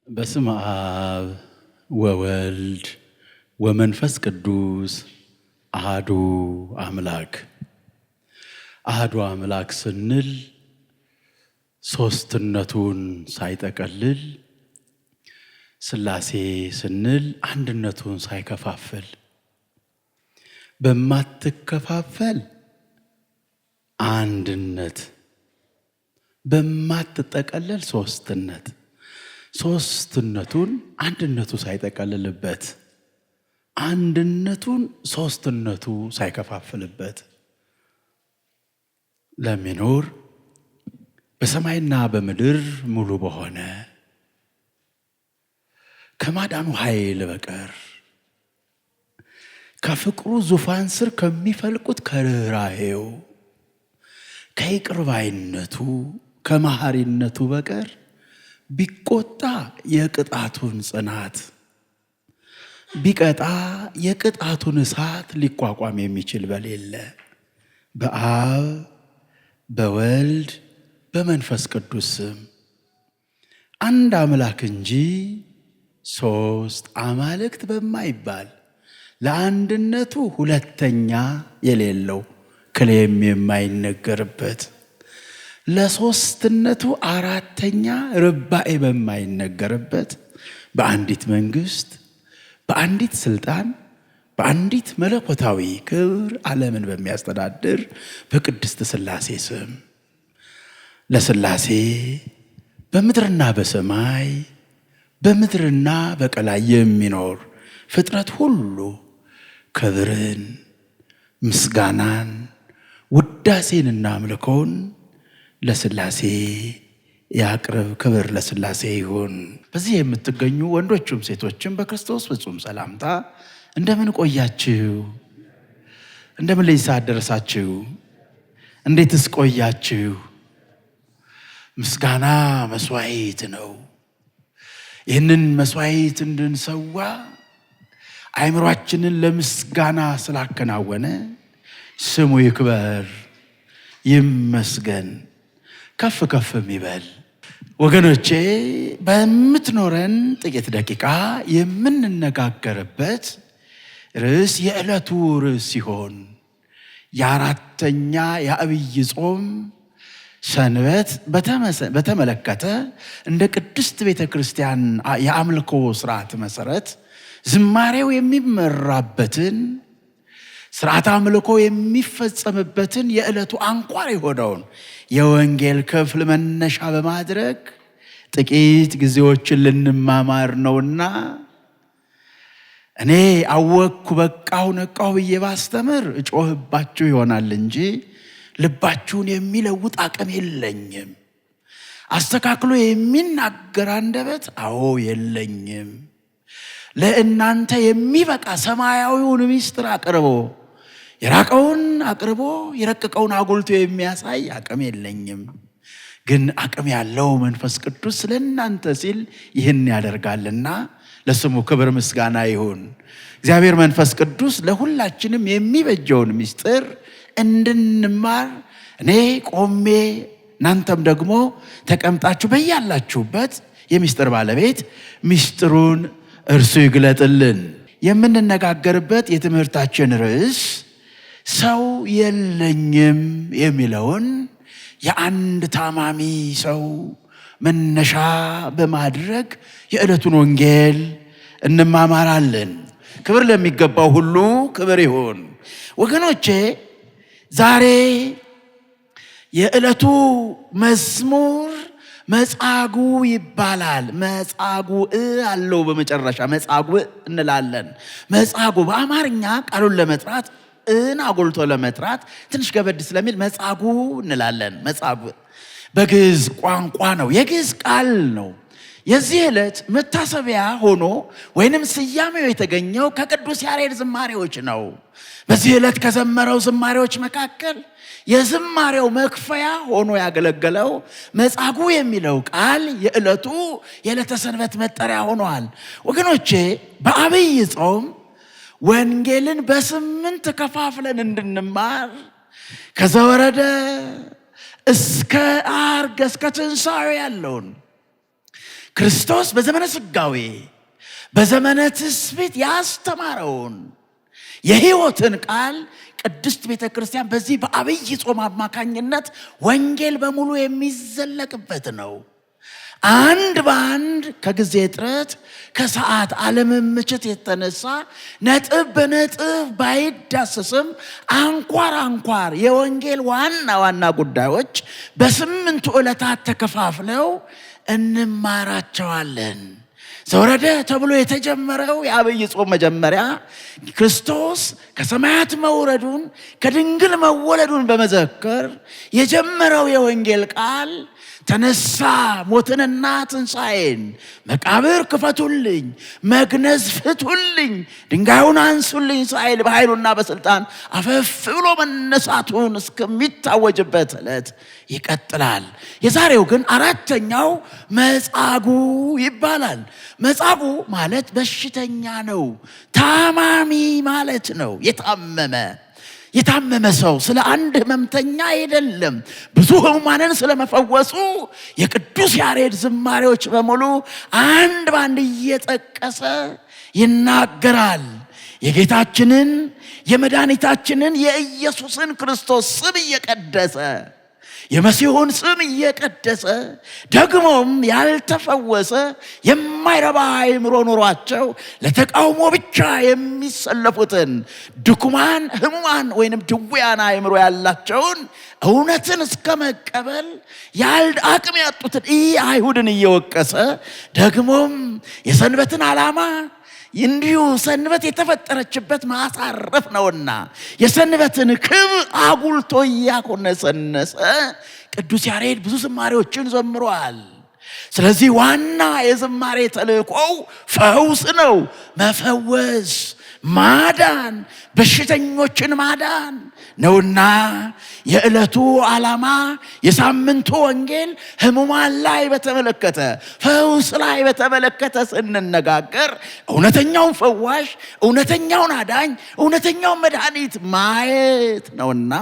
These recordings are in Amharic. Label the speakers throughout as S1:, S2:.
S1: በስመ አብ ወወልድ ወመንፈስ ቅዱስ አሃዱ አምላክ። አሃዱ አምላክ ስንል ሶስትነቱን ሳይጠቀልል፣ ሥላሴ ስንል አንድነቱን ሳይከፋፍል፣ በማትከፋፈል አንድነት በማትጠቀለል ሶስትነት፣ ሶስትነቱን አንድነቱ ሳይጠቀልልበት፣ አንድነቱን ሶስትነቱ ሳይከፋፍልበት ለሚኖር፣ በሰማይና በምድር ሙሉ በሆነ፣ ከማዳኑ ኃይል በቀር፣ ከፍቅሩ ዙፋን ስር ከሚፈልቁት ከርኅራኄው፣ ከይቅር ባይነቱ፣ ከመሐሪነቱ በቀር፣ ቢቆጣ የቅጣቱን ጽናት፣ ቢቀጣ የቅጣቱን እሳት ሊቋቋም የሚችል በሌለ፣ በአብ በወልድ በመንፈስ ቅዱስ ስም አንድ አምላክ እንጂ ሶስት አማልክት በማይባል፣ ለአንድነቱ ሁለተኛ የሌለው claim የማይነገርበት፣ ለሶስትነቱ አራተኛ ርባኤ በማይነገርበት፣ በአንዲት መንግስት፣ በአንዲት ስልጣን፣ በአንዲት መለኮታዊ ክብር ዓለምን በሚያስተዳድር በቅድስት ሥላሴ ስም ለሥላሴ በምድርና በሰማይ፣ በምድርና በቀላይ የሚኖር ፍጥረት ሁሉ ክብርን፣ ምስጋናን፣ ውዳሴንና አምልኮን ለሥላሴ ያቅርብ። ክብር ለሥላሴ ይሁን። በዚህ የምትገኙ ወንዶቹም ሴቶችም በክርስቶስ ፍጹም ሰላምታ እንደምን ቆያችሁ? እንደምን ለዚህ ሰዓት ደረሳችሁ? እንዴትስ ቆያችሁ? ምስጋና መስዋዕት ነው። ይህንን መስዋዕት እንድንሰዋ አእምሯችንን ለምስጋና ስላከናወነ ስሙ ይክበር ይመስገን፣ ከፍ ከፍም ይበል። ወገኖቼ፣ በምትኖረን ጥቂት ደቂቃ የምንነጋገርበት ርዕስ የዕለቱ ርዕስ ሲሆን የአራተኛ የአብይ ጾም ሰንበት በተመለከተ እንደ ቅድስት ቤተ ክርስቲያን የአምልኮ ስርዓት መሰረት ዝማሬው የሚመራበትን፣ ስርዓት አምልኮ የሚፈጸምበትን የዕለቱ አንኳር የሆነውን የወንጌል ክፍል መነሻ በማድረግ ጥቂት ጊዜዎችን ልንማማር ነውና እኔ አወቅኩ፣ በቃሁ፣ ነቃሁ ብዬ ባስተምር እጮህባችሁ ይሆናል እንጂ ልባችሁን የሚለውጥ አቅም የለኝም። አስተካክሎ የሚናገር አንደበት አዎ የለኝም። ለእናንተ የሚበቃ ሰማያዊውን ምስጢር አቅርቦ፣ የራቀውን አቅርቦ፣ የረቀቀውን አጉልቶ የሚያሳይ አቅም የለኝም። ግን አቅም ያለው መንፈስ ቅዱስ ስለ እናንተ ሲል ይህን ያደርጋልና ለስሙ ክብር ምስጋና ይሁን። እግዚአብሔር መንፈስ ቅዱስ ለሁላችንም የሚበጀውን ምስጢር እንድንማር እኔ ቆሜ እናንተም ደግሞ ተቀምጣችሁ በያላችሁበት የሚስጥር ባለቤት ምስጢሩን እርሱ ይግለጥልን። የምንነጋገርበት የትምህርታችን ርዕስ ሰው የለኝም የሚለውን የአንድ ታማሚ ሰው መነሻ በማድረግ የዕለቱን ወንጌል እንማማራለን። ክብር ለሚገባው ሁሉ ክብር ይሁን። ወገኖቼ፣ ዛሬ የዕለቱ መዝሙር መጻጉዕ ይባላል። መጻጉዕ አለው በመጨረሻ፣ መጻጉዕ እንላለን። መጻጉዕ በአማርኛ ቃሉን ለመጥራት፣ እን አጎልቶ ለመጥራት ትንሽ ከበድ ስለሚል መጻጉዕ እንላለን። መጻጉዕ በግዕዝ ቋንቋ ነው፣ የግዕዝ ቃል ነው። የዚህ ዕለት መታሰቢያ ሆኖ ወይንም ስያሜው የተገኘው ከቅዱስ ያሬድ ዝማሬዎች ነው። በዚህ ዕለት ከዘመረው ዝማሬዎች መካከል የዝማሬው መክፈያ ሆኖ ያገለገለው መጻጉዕ የሚለው ቃል የዕለቱ የዕለተ ሰንበት መጠሪያ ሆኗል። ወገኖቼ፣ በአብይ ጾም ወንጌልን በ8 ከፋፍለን እንድንማር ከዘወረደ እስከ አርገ እስከ ትንሣኤው ያለውን ክርስቶስ በዘመነ ሥጋዌ በዘመነ ትስብእት ያስተማረውን የሕይወትን ቃል ቅድስት ቤተ ክርስቲያን በዚህ በአብይ ጾም አማካኝነት ወንጌል በሙሉ የሚዘለቅበት ነው። አንድ በአንድ ከጊዜ እጥረት ከሰዓት አለመመቸት የተነሳ ነጥብ በነጥብ ባይዳሰስም አንኳር አንኳር የወንጌል ዋና ዋና ጉዳዮች በ8 ዕለታት ተከፋፍለው እንማራቸዋለን። ዘወረደ ተብሎ የተጀመረው የአብይ ጾም መጀመሪያ ክርስቶስ ከሰማያት መውረዱን ከድንግል መወለዱን በመዘከር የጀመረው የወንጌል ቃል ተነሳ ሞትንና ትንሣኤን፣ መቃብር ክፈቱልኝ፣ መግነዝ ፍቱልኝ፣ ድንጋዩን አንሱልኝ ሳይል በኃይሉና በስልጣን አፈፍ ብሎ መነሳቱን እስከሚታወጅበት ዕለት ይቀጥላል። የዛሬው ግን 4ኛው መጻጉዕ ይባላል። መጻጉዕ ማለት በሽተኛ ነው፣ ታማሚ ማለት ነው። የታመመ ሰው ስለ አንድ ህመምተኛ አይደለም፣ ብዙ ህሙማንን ስለመፈወሱ የቅዱስ ያሬድ ዝማሬዎች በሙሉ አንድ ባንድ እየጠቀሰ ይናገራል። የጌታችንን የመድኃኒታችንን የኢየሱስን ክርስቶስ ስም እየቀደሰ የመሲሁን ስም እየቀደሰ ደግሞም ያልተፈወሰ የማይረባ አእምሮ ኖሯቸው ለተቃውሞ ብቻ የሚሰለፉትን ድኩማን ህሙማን ወይንም ድውያን አእምሮ ያላቸውን እውነትን እስከ መቀበል አቅም ያጡትን አይሁድን እየወቀሰ ደግሞም የሰንበትን ዓላማ እንዲሁ ሰንበት የተፈጠረችበት ማሳረፍ ነውና የሰንበትን ክብር አጉልቶ እያኮነሰነሰ ቅዱስ ያሬድ ብዙ ዝማሬዎችን ዘምሯል። ስለዚህ ዋና የዝማሬ ተልእኮው ፈውስ ነው። መፈወስ፣ ማዳን፣ በሽተኞችን ማዳን ነውና የዕለቱ ዓላማ የሳምንቱ ወንጌል ህሙማን ላይ በተመለከተ ፈውስ ላይ በተመለከተ ስንነጋገር እውነተኛውን ፈዋሽ፣ እውነተኛውን አዳኝ፣ እውነተኛውን መድኃኒት ማየት ነውና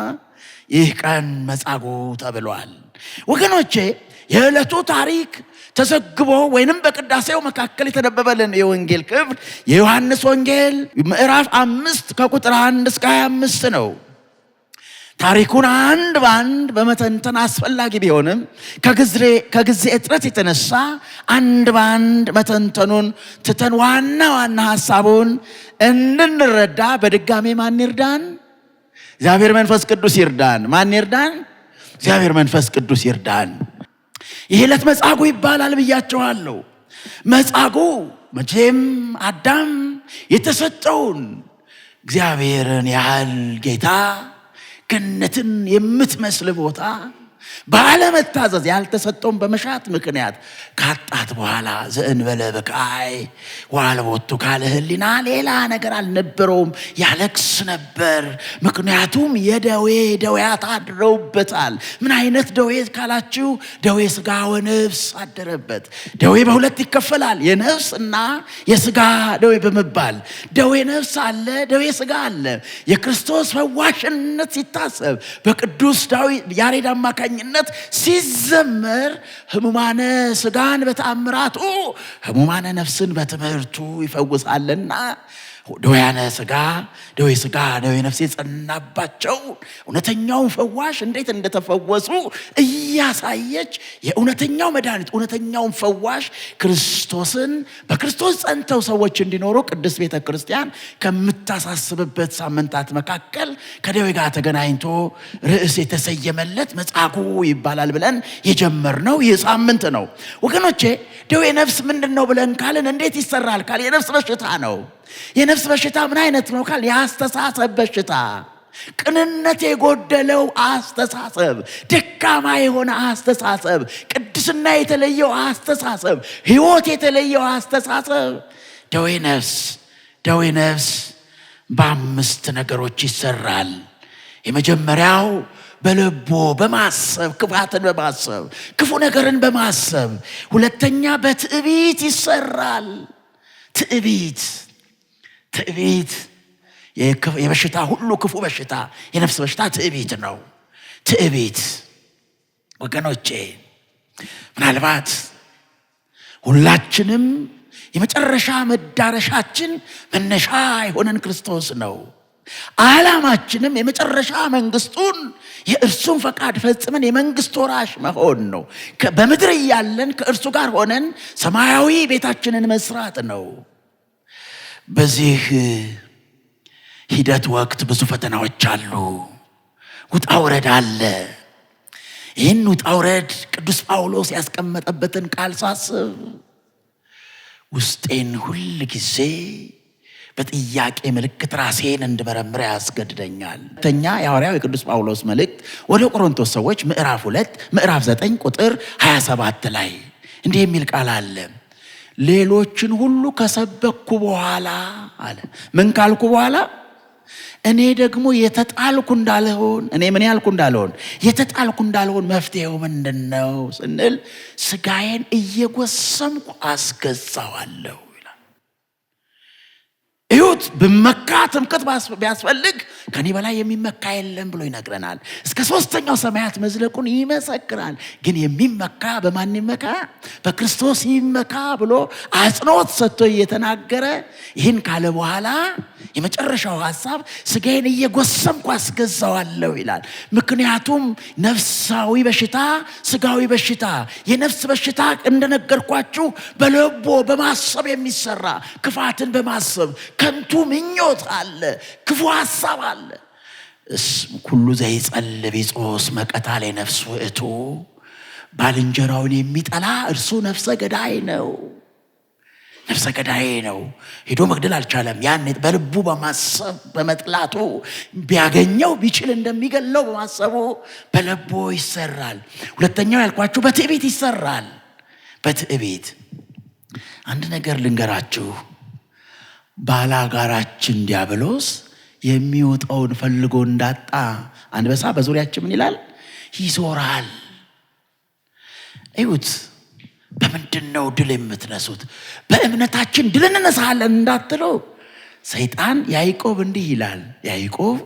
S1: ይህ ቀን መጻጉዕ ተብሏል። ወገኖቼ የዕለቱ ታሪክ ተዘግቦ ወይንም በቅዳሴው መካከል የተነበበልን የወንጌል ክፍል የዮሐንስ ወንጌል ምዕራፍ 5 ከቁጥር 1 እስከ 25 ነው። ታሪኩን አንድ በአንድ በመተንተን አስፈላጊ ቢሆንም ከጊዜ እጥረት የተነሳ አንድ በአንድ መተንተኑን ትተን ዋና ዋና ሐሳቡን እንድንረዳ በድጋሜ ማን ይርዳን? እግዚአብሔር መንፈስ ቅዱስ ይርዳን። ማን ይርዳን? እግዚአብሔር መንፈስ ቅዱስ ይርዳን። ይህ ዕለት መጻጉዕ ይባላል ብያቸዋለሁ። መጻጉዕ መቼም አዳም የተሰጠውን እግዚአብሔርን ያህል ጌታ ገነትን የምትመስል ቦታ ባለመታዘዝ ያልተሰጠውን በመሻት ምክንያት ካጣት በኋላ ዘእንበለ በካይ ወአልቦቱ ካለ ህሊና ሌላ ነገር አልነበረውም፣ ያለቅስ ነበር። ምክንያቱም የደዌ ደዌያት አድረውበታል። ምን አይነት ደዌ ካላችሁ ደዌ ስጋ ወነፍስ አደረበት። ደዌ በሁለት ይከፈላል፣ የነፍስ እና የስጋ ደዌ በመባል። ደዌ ነፍስ አለ፣ ደዌ ስጋ አለ። የክርስቶስ ፈዋሽነት ሲታሰብ በቅዱስ ዳዊት ያሬድ አማካኝነት ሲዘመር ህሙማነ ስጋን በተአምራቱ ህሙማነ ነፍስን በትምህርቱ ይፈውሳልና ደዌያነ ስጋ ደዌ ስጋ ደዌ ነፍስ የጸናባቸው እውነተኛውን ፈዋሽ እንዴት እንደተፈወሱ እያሳየች የእውነተኛው መድኃኒት እውነተኛውን ፈዋሽ ክርስቶስን በክርስቶስ ጸንተው ሰዎች እንዲኖሩ ቅድስት ቤተክርስቲያን ከምታሳስብበት ሳምንታት መካከል ከደዌ ጋር ተገናኝቶ ርዕስ የተሰየመለት መጻጉዕ ይባላል ብለን የጀመርነው ይህ ሳምንት ነው። ወገኖቼ ደዌ ነፍስ ምንድነው ብለን ካልን እንዴት ይሰራል ካል የነፍስ በሽታ ነው። የነፍስ በሽታ ምን አይነት ነው ካል የአስተሳሰብ በሽታ፣ ቅንነት የጎደለው አስተሳሰብ፣ ደካማ የሆነ አስተሳሰብ፣ ቅድስና የተለየው አስተሳሰብ፣ ሕይወት የተለየው አስተሳሰብ። ደዌ ነፍስ ደዌ ነፍስ በአምስት ነገሮች ይሰራል። የመጀመሪያው በልቦ በማሰብ ክፋትን በማሰብ ክፉ ነገርን በማሰብ። ሁለተኛ በትዕቢት ይሰራል። ትዕቢት የበሽታ ሁሉ ክፉ በሽታ የነፍስ በሽታ ትዕቢት ነው። ትዕቢት ወገኖቼ ምናልባት ሁላችንም የመጨረሻ መዳረሻችን መነሻ የሆነን ክርስቶስ ነው። ዓላማችንም የመጨረሻ መንግስቱን የእርሱን ፈቃድ ፈጽመን የመንግስት ወራሽ መሆን ነው። በምድር እያለን ከእርሱ ጋር ሆነን ሰማያዊ ቤታችንን መስራት ነው። በዚህ ሂደት ወቅት ብዙ ፈተናዎች አሉ። ውጣ ውረድ አለ። ይህን ውጣ ውረድ ቅዱስ ጳውሎስ ያስቀመጠበትን ቃል ሳስብ ውስጤን ሁል ጊዜ በጥያቄ ምልክት ራሴን እንድመረምር ያስገድደኛል። ሁለተኛ የሐዋርያው የቅዱስ ጳውሎስ መልእክት ወደ ቆሮንቶስ ሰዎች ምዕራፍ 2 ምዕራፍ 9 ቁጥር 27 ላይ እንዲህ የሚል ቃል አለ። ሌሎችን ሁሉ ከሰበኩ በኋላ አለ። ምን ካልኩ በኋላ? እኔ ደግሞ የተጣልኩ እንዳልሆን፣ እኔ ምን ያልኩ እንዳልሆን፣ የተጣልኩ እንዳልሆን መፍትሄው ምንድን ነው ስንል ስጋዬን እየጎሰምኩ አስገዛዋለሁ ይላል። እዩት፣ ብመካ ትምክህት ቢያስፈልግ ከኔ በላይ የሚመካ የለም ብሎ ይነግረናል። እስከ ሶስተኛው ሰማያት መዝለቁን ይመሰክራል። ግን የሚመካ በማን ይመካ? በክርስቶስ ይመካ ብሎ አጽንኦት ሰጥቶ እየተናገረ ይህን ካለ በኋላ የመጨረሻው ሐሳብ ስጋዬን እየጎሰምኩ አስገዛዋለሁ ይላል። ምክንያቱም ነፍሳዊ በሽታ፣ ስጋዊ በሽታ፣ የነፍስ በሽታ እንደነገርኳችሁ በልቦ በማሰብ የሚሰራ ክፋትን በማሰብ ከንቱ ምኞት አለ፣ ክፉ ሐሳብ አለ። ኩሉ ዘይጸልብ ይጾስ መቀታሌ ነፍሱ ውእቱ፣ ባልንጀራውን የሚጠላ እርሱ ነፍሰ ገዳይ ነው። ነፍሰ ገዳይ ነው። ሄዶ መግደል አልቻለም። ያን በልቡ በማሰብ በመጥላቱ ቢያገኘው ቢችል እንደሚገለው በማሰቡ በልቡ ይሰራል። ሁለተኛው ያልኳችሁ በትዕቢት ይሰራል። በትዕቢት አንድ ነገር ልንገራችሁ። ባላጋራችን ዲያብሎስ የሚወጣውን ፈልጎ እንዳጣ አንበሳ በዙሪያችን ምን ይላል? ይዞራል። እዩት። በምንድን ነው ድል የምትነሱት? በእምነታችን ድል እንነሳለን እንዳትሉ ሰይጣን ያዕቆብ እንዲህ ይላል። ያዕቆብ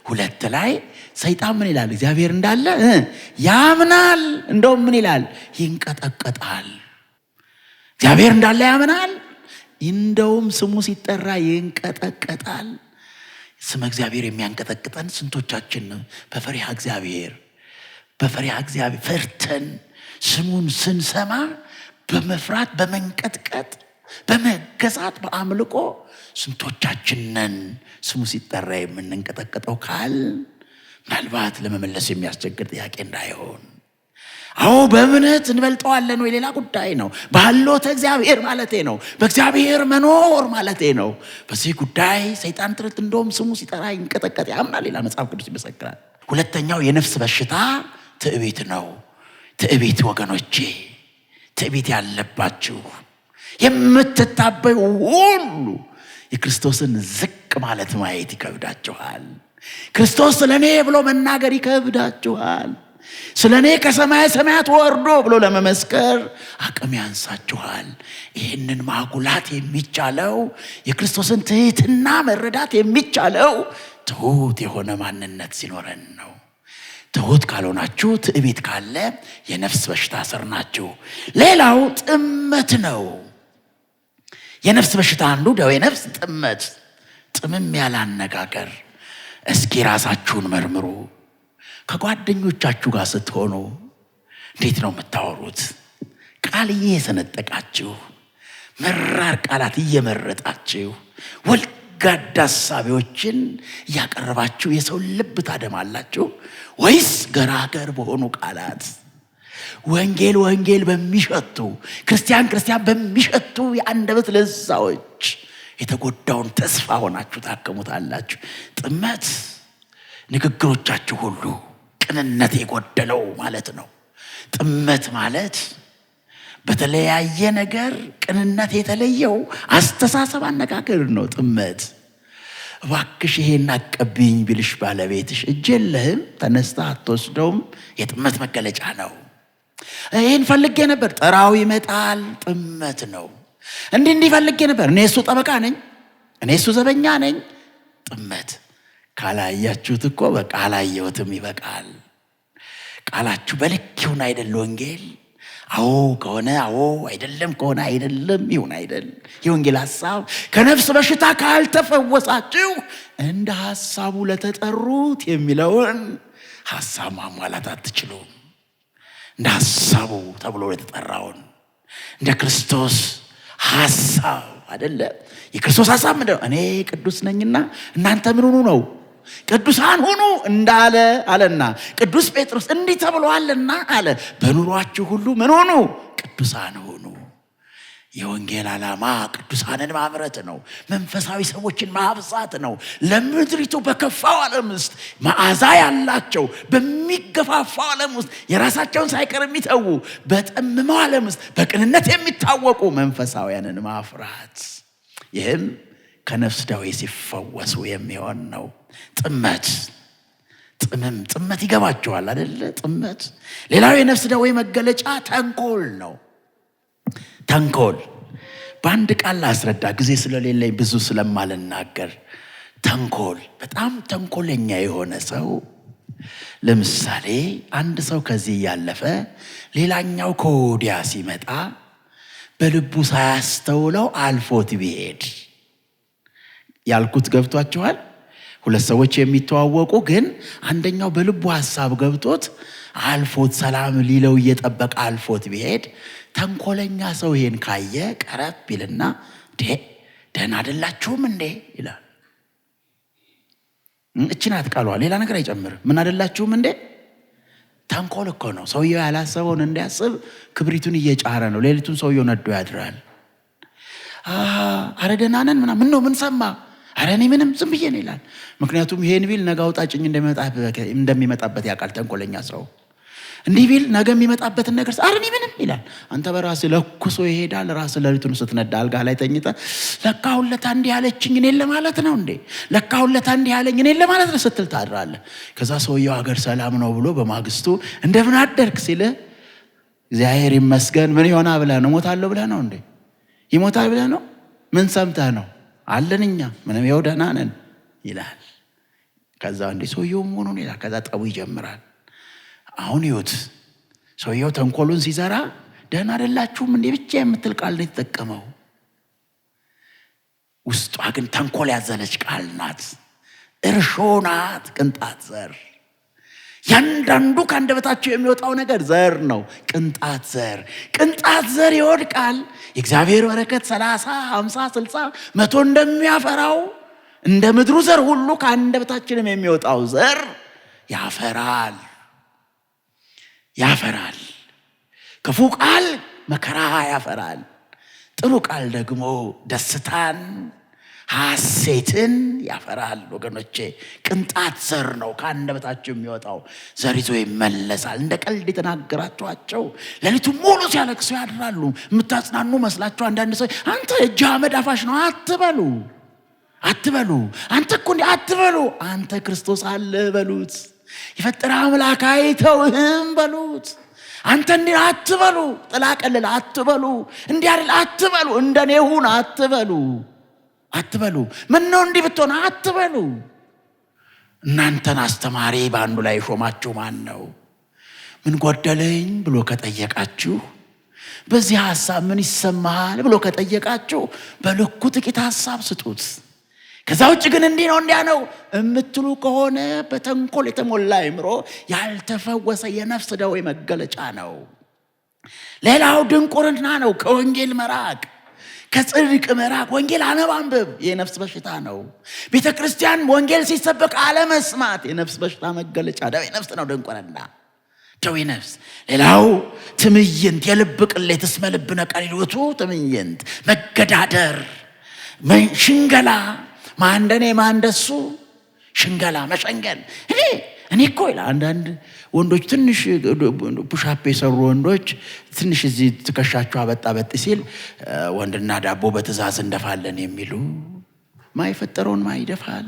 S1: 2 ላይ ሰይጣን ምን ይላል? እግዚአብሔር እንዳለ ያምናል። እንደውም ምን ይላል? ይንቀጠቀጣል። እግዚአብሔር እንዳለ ያምናል፣ እንደውም ስሙ ሲጠራ ይንቀጠቀጣል። ስመ እግዚአብሔር የሚያንቀጠቅጠን ስንቶቻችን ነው? በፈሪሃ እግዚአብሔር ፈርተን ስሙን ስንሰማ በመፍራት በመንቀጥቀጥ በመገዛት በአምልኮ ስንቶቻችን ነን ስሙ ሲጠራ የምንንቀጠቀጠው ካል ምናልባት ለመመለስ የሚያስቸግር ጥያቄ እንዳይሆን። አዎ በእምነት እንበልጠዋለን ወይ ሌላ ጉዳይ ነው። ባሎተ እግዚአብሔር ማለቴ ነው። በእግዚአብሔር መኖር ማለቴ ነው። በዚህ ጉዳይ ሰይጣን ትርት እንደውም ስሙ ሲጠራ ይንቀጠቀጥ ያምናል ይላል መጽሐፍ ቅዱስ ይመሰክራል። ሁለተኛው የነፍስ በሽታ ትዕቢት ነው። ትዕቢት ወገኖቼ፣ ትዕቢት ያለባችሁ የምትታበዩ ሁሉ የክርስቶስን ዝቅ ማለት ማየት ይከብዳችኋል። ክርስቶስ ስለኔ ብሎ መናገር ይከብዳችኋል። ስለኔ ከሰማይ ሰማያት ወርዶ ብሎ ለመመስከር አቅም ያንሳችኋል። ይህንን ማጉላት የሚቻለው የክርስቶስን ትህትና መረዳት የሚቻለው ትሁት የሆነ ማንነት ሲኖረን ነው። ትሁት ካልሆናችሁ፣ ትዕቢት ካለ የነፍስ በሽታ ስር ናችሁ። ሌላው ጥመት ነው። የነፍስ በሽታ አንዱ ደዌ ነፍስ ጥመት፣ ጥምም ያለ አነጋገር። እስኪ ራሳችሁን መርምሩ። ከጓደኞቻችሁ ጋር ስትሆኑ እንዴት ነው የምታወሩት? ቃል እየሰነጠቃችሁ፣ መራር ቃላት እየመረጣችሁ፣ ወልጋዳ ሐሳቢዎችን እያቀረባችሁ የሰው ልብ ታደማላችሁ ወይስ ገራገር በሆኑ ቃላት ወንጌል ወንጌል በሚሸቱ ክርስቲያን ክርስቲያን በሚሸቱ የአንደበት ለዛዎች የተጎዳውን ተስፋ ሆናችሁ ታከሙታላችሁ? ጥመት ንግግሮቻችሁ ሁሉ ቅንነት የጎደለው ማለት ነው። ጥመት ማለት በተለያየ ነገር ቅንነት የተለየው አስተሳሰብ አነጋገር ነው። ጥመት እባክሽ ይሄን አቀብኝ ቢልሽ ባለቤትሽ እጅ የለህም ተነስተህ አትወስደውም። የጥመት መገለጫ ነው። ይሄን ፈልጌ ነበር ጥራው ይመጣል። ጥመት ነው። እንዲህ እንዲህ ፈልጌ ነበር፣ እኔ እሱ ጠበቃ ነኝ፣ እኔ እሱ ዘበኛ ነኝ። ጥመት ካላያችሁት እኮ በቃ አላየሁትም ይበቃል። ቃላችሁ በልክ ይሁን አይደል ወንጌል? አዎ ከሆነ አዎ፣ አይደለም ከሆነ አይደለም ይሁን አይደል። የወንጌል ሐሳብ ከነፍስ በሽታ ካልተፈወሳችሁ እንደ ሐሳቡ ለተጠሩት የሚለውን ሐሳብ ማሟላት አትችሉም። እንደ ሐሳቡ ተብሎ የተጠራውን እንደ ክርስቶስ ሐሳብ አይደለ። የክርስቶስ ሐሳብ ምንድን ነው? እኔ ቅዱስ ነኝና እናንተ ምን ሁኑ ነው? ቅዱሳን ሁኑ እንዳለ አለና ቅዱስ ጴጥሮስ እንዲህ ተብሎአልና አለ፣ በኑሯችሁ ሁሉ ምን ሁኑ? ቅዱሳን ሁኑ። የወንጌል ዓላማ ቅዱሳንን ማምረት ነው። መንፈሳዊ ሰዎችን ማብዛት ነው። ለምድሪቱ በከፋው ዓለም ውስጥ መዓዛ ያላቸው፣ በሚገፋፋው ዓለም ውስጥ የራሳቸውን ሳይቀር የሚተዉ፣ በጠመመው ዓለም ውስጥ በቅንነት የሚታወቁ መንፈሳውያንን ማፍራት፣ ይህም ከነፍስ ደዌ ሲፈወሱ የሚሆን ነው። ጥመት ጥምም ጥመት ይገባቸዋል አደለ? ጥመት። ሌላው የነፍስ ደዌ መገለጫ ተንኮል ነው። ተንኮል በአንድ ቃል ላስረዳ፣ ጊዜ ስለሌለኝ ብዙ ስለማልናገር። ተንኮል፣ በጣም ተንኮለኛ የሆነ ሰው፣ ለምሳሌ አንድ ሰው ከዚህ እያለፈ ሌላኛው ከወዲያ ሲመጣ በልቡ ሳያስተውለው አልፎት ቢሄድ፣ ያልኩት ገብቷችኋል? ሁለት ሰዎች የሚተዋወቁ ግን አንደኛው በልቡ ሀሳብ ገብቶት አልፎት ሰላም ሊለው እየጠበቀ አልፎት ቢሄድ፣ ተንኮለኛ ሰው ይሄን ካየ ቀረብ ይልና ደህና አይደላችሁም እንዴ ይላል። እቺ ናት ቃሏ፣ ሌላ ነገር አይጨምርም። ምን አይደላችሁም እንዴ? ተንኮል እኮ ነው። ሰውየው ያላሰበውን እንዲያስብ ክብሪቱን እየጫረ ነው። ሌሊቱን ሰውየው ነዶ ያድራል። አረ ደህና ነን ምናምን፣ ምን ነው ምን ሰማ? አረ እኔ ምንም ዝም ብዬ ነው ይላል። ምክንያቱም ይሄን ቢል ነገ አውጣጭኝ እንደሚመጣበት ያውቃል። ተንኮለኛ ሰው እንዲህ ቢል ነገ የሚመጣበትን ነገር አረ እኔ ምንም ይላል። አንተ በራስህ ለኩሶ ይሄዳል። ራስህ ሌሊቱን ስትነዳ አልጋ ላይ ተኝተህ ለካ ሁለታ እንዲህ ያለችኝ እኔን ለማለት ነው እንዴ፣ ለካ ሁለታ እንዲህ ያለኝ እኔን ለማለት ነው ስትል ታድራለህ። ከዛ ሰውየው ሀገር ሰላም ነው ብሎ በማግስቱ እንደምን አደርክ ሲልህ እግዚአብሔር ይመስገን ምን ይሆና ብለህ ነው? እሞታለሁ ብለህ ነው እንዴ? ይሞታል ብለህ ነው? ምን ሰምተህ ነው? አለን እኛ ምንም ይኸው ደህና ነን ይላል። ከዛ እንዴ ሰውየው መሆኑን ይላል። ከዛ ጠቡ ይጀምራል። አሁን ይሁት ሰውየው ተንኮሉን ሲዘራ ደህና አይደላችሁም እንዴ ብቻ የምትል ቃል ነው የተጠቀመው። ውስጧ ግን ተንኮል ያዘለች ቃል ናት። እርሾ ናት፣ ቅንጣት ዘር። ያንዳንዱ ከአንደበታቸው የሚወጣው ነገር ዘር ነው። ቅንጣት ዘር፣ ቅንጣት ዘር ይወድቃል። የእግዚአብሔር በረከት 30፣ 50፣ 60፣ 100 እንደሚያፈራው እንደ ምድሩ ዘር ሁሉ ከአንደበታችንም የሚወጣው ዘር ያፈራል ያፈራል። ክፉ ቃል መከራ ያፈራል። ጥሩ ቃል ደግሞ ደስታን ሐሴትን ያፈራል። ወገኖቼ ቅንጣት ዘር ነው ከአንደበታችሁ የሚወጣው ዘር ይዞ ይመለሳል። እንደ ቀልድ የተናገራችኋቸው ሌሊቱን ሙሉ ሲያለቅሱ ያድራሉ። የምታጽናኑ መስላችሁ አንዳንድ ሰው አንተ እጅ አመድ አፋሽ ነው አትበሉ፣ አትበሉ። አንተ እኮ እንዲህ አትበሉ። አንተ ክርስቶስ አለ በሉት። የፈጠረ አምላክ አይተውህም በሉት። አንተ እንዲህ አትበሉ። ጥላ ቀልል አትበሉ። እንዲህ አይደል አትበሉ። እንደኔ ሁን አትበሉ፣ አትበሉ። ምነው እንዲህ ብትሆን አትበሉ። እናንተን አስተማሪ በአንዱ ላይ ሾማችሁ ማን ነው? ምን ጎደለኝ ብሎ ከጠየቃችሁ፣ በዚህ ሐሳብ ምን ይሰማሃል ብሎ ከጠየቃችሁ በልኩ ጥቂት ሐሳብ ስጡት። ከዛ ውጭ ግን እንዲህ ነው እንዲያ ነው የምትሉ ከሆነ በተንኮል የተሞላ አእምሮ ያልተፈወሰ የነፍስ ደዌ መገለጫ ነው። ሌላው ድንቁርና ነው። ከወንጌል መራቅ፣ ከጽድቅ መራቅ፣ ወንጌል አለማንበብ የነፍስ በሽታ ነው። ቤተ ክርስቲያን ወንጌል ሲሰበክ አለመስማት የነፍስ በሽታ መገለጫ ደዌ ነፍስ ነው። ድንቁርና ደዌ ነፍስ። ሌላው ትምይንት፣ የልብ ቅሌት፣ እስመ ልብነ ቀሊል ውእቱ ትምይንት፣ መገዳደር፣ ሽንገላ፣ ማን እንደኔ ማን እንደሱ፣ ሽንገላ፣ መሸንገል። እኔ እኮ ይላል አንዳንድ ወንዶች፣ ትንሽ push-up የሰሩ ወንዶች ትንሽ እዚህ ትከሻቸው አበጣ አበጥ ሲል ወንድና ዳቦ በትእዛዝ እንደፋለን የሚሉ፣ ማይፈጠረውን ማይደፋል።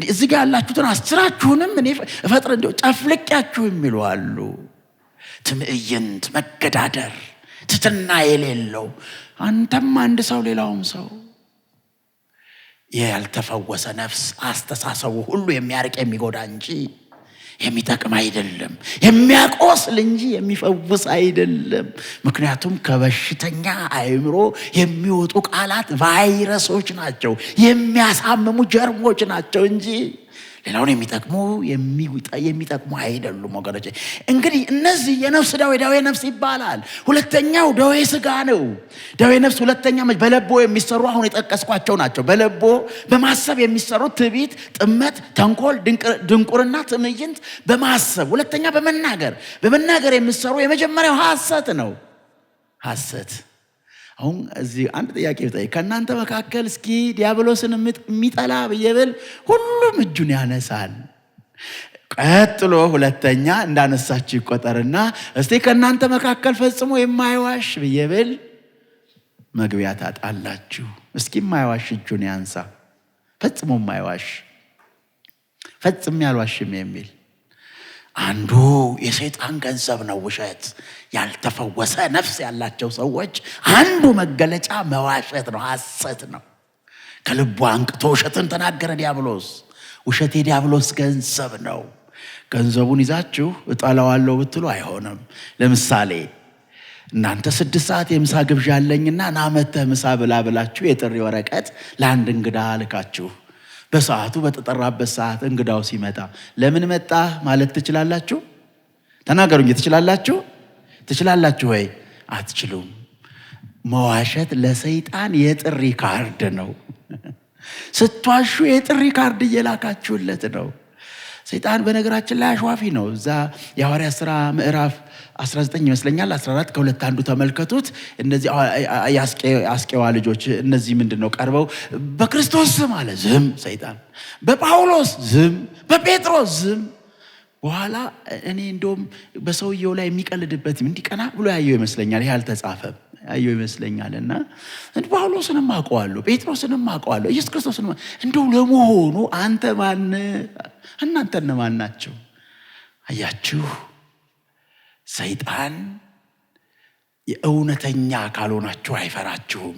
S1: እዚህ ጋር ያላችሁትን 10ራችሁንም እኔ እፈጥር እንዲያው ጨፍልቄያችሁ የሚሉ አሉ። ትምእይንት፣ መገዳደር፣ ትትና የሌለው አንተም አንድ ሰው ሌላውም ሰው፣ ያልተፈወሰ ነፍስ አስተሳሰቡ ሁሉ የሚያርቅ የሚጎዳ እንጂ የሚጠቅም አይደለም፣ የሚያቆስል እንጂ የሚፈውስ አይደለም። ምክንያቱም ከበሽተኛ አእምሮ የሚወጡ ቃላት ቫይረሶች ናቸው፣ የሚያሳምሙ ጀርሞች ናቸው እንጂ ሌላውን የሚጠቅሙ አይደሉም። ወገኖች እንግዲህ እነዚህ የነፍስ ደዌ ደዌ ነፍስ ይባላል። ሁለተኛው ደዌ ስጋ ነው። ደዌ ነፍስ ሁለተኛ በለቦ የሚሰሩ አሁን የጠቀስኳቸው ናቸው። በለቦ በማሰብ የሚሰሩ ትዕቢት፣ ጥመት፣ ተንኮል፣ ድንቁርና፣ ትዕይንት በማሰብ ሁለተኛ በመናገር በመናገር የሚሰሩ የመጀመሪያው ሐሰት ነው። ሐሰት አሁን እዚህ አንድ ጥያቄ ብጠይቅ ከእናንተ መካከል እስኪ ዲያብሎስን የሚጠላ ብዬ ብል ሁሉም እጁን ያነሳል። ቀጥሎ ሁለተኛ እንዳነሳችሁ ይቆጠርና እስቲ ከእናንተ መካከል ፈጽሞ የማይዋሽ ብዬ ብል መግቢያ ታጣላችሁ። እስኪ የማይዋሽ እጁን ያንሳ። ፈጽሞ የማይዋሽ፣ ፈጽሜ አልዋሽም የሚል። አንዱ የሰይጣን ገንዘብ ነው ውሸት። ያልተፈወሰ ነፍስ ያላቸው ሰዎች አንዱ መገለጫ መዋሸት ነው፣ ሐሰት ነው። ከልቡ አንቅቶ ውሸትን ተናገረ ዲያብሎስ። ውሸት የዲያብሎስ ገንዘብ ነው። ገንዘቡን ይዛችሁ እጠላዋለሁ ብትሉ አይሆንም። ለምሳሌ እናንተ 6 ሰዓት የምሳ ግብዣ አለኝና ና መተህ ምሳ ብላ ብላችሁ የጥሪ ወረቀት ለአንድ እንግዳ ልካችሁ በሰዓቱ በተጠራበት ሰዓት እንግዳው ሲመጣ ለምን መጣህ ማለት ትችላላችሁ? ተናገሩ እንጂ ትችላላችሁ? ትችላላችሁ ወይ? አትችሉም። መዋሸት ለሰይጣን የጥሪ ካርድ ነው። ስትዋሹ የጥሪ ካርድ እየላካችሁለት ነው። ሰይጣን በነገራችን ላይ አሿፊ ነው። እዛ የሐዋርያት ሥራ ምዕራፍ 19 ይመስለኛል፣ 14፣ ከሁለት አንዱ ተመልከቱት። እነዚህ የአስቄዋ ልጆች እነዚህ ምንድን ነው ቀርበው በክርስቶስ ስም አለ፣ ዝም ሰይጣን፣ በጳውሎስ ዝም፣ በጴጥሮስ ዝም። በኋላ እኔ እንደውም በሰውየው ላይ የሚቀልድበት እንዲቀና ብሎ ያየው ይመስለኛል። ይሄ አልተጻፈም፣ ያየው ይመስለኛል። እና ጳውሎስንም አውቀዋለሁ፣ ጴጥሮስንም አውቀዋለሁ፣ ኢየሱስ ክርስቶስንም፣ እንደው ለመሆኑ አንተ ማን፣ እናንተ እነማን ናቸው? አያችሁ፣ ሰይጣን የእውነተኛ ካልሆናችሁ አይፈራችሁም።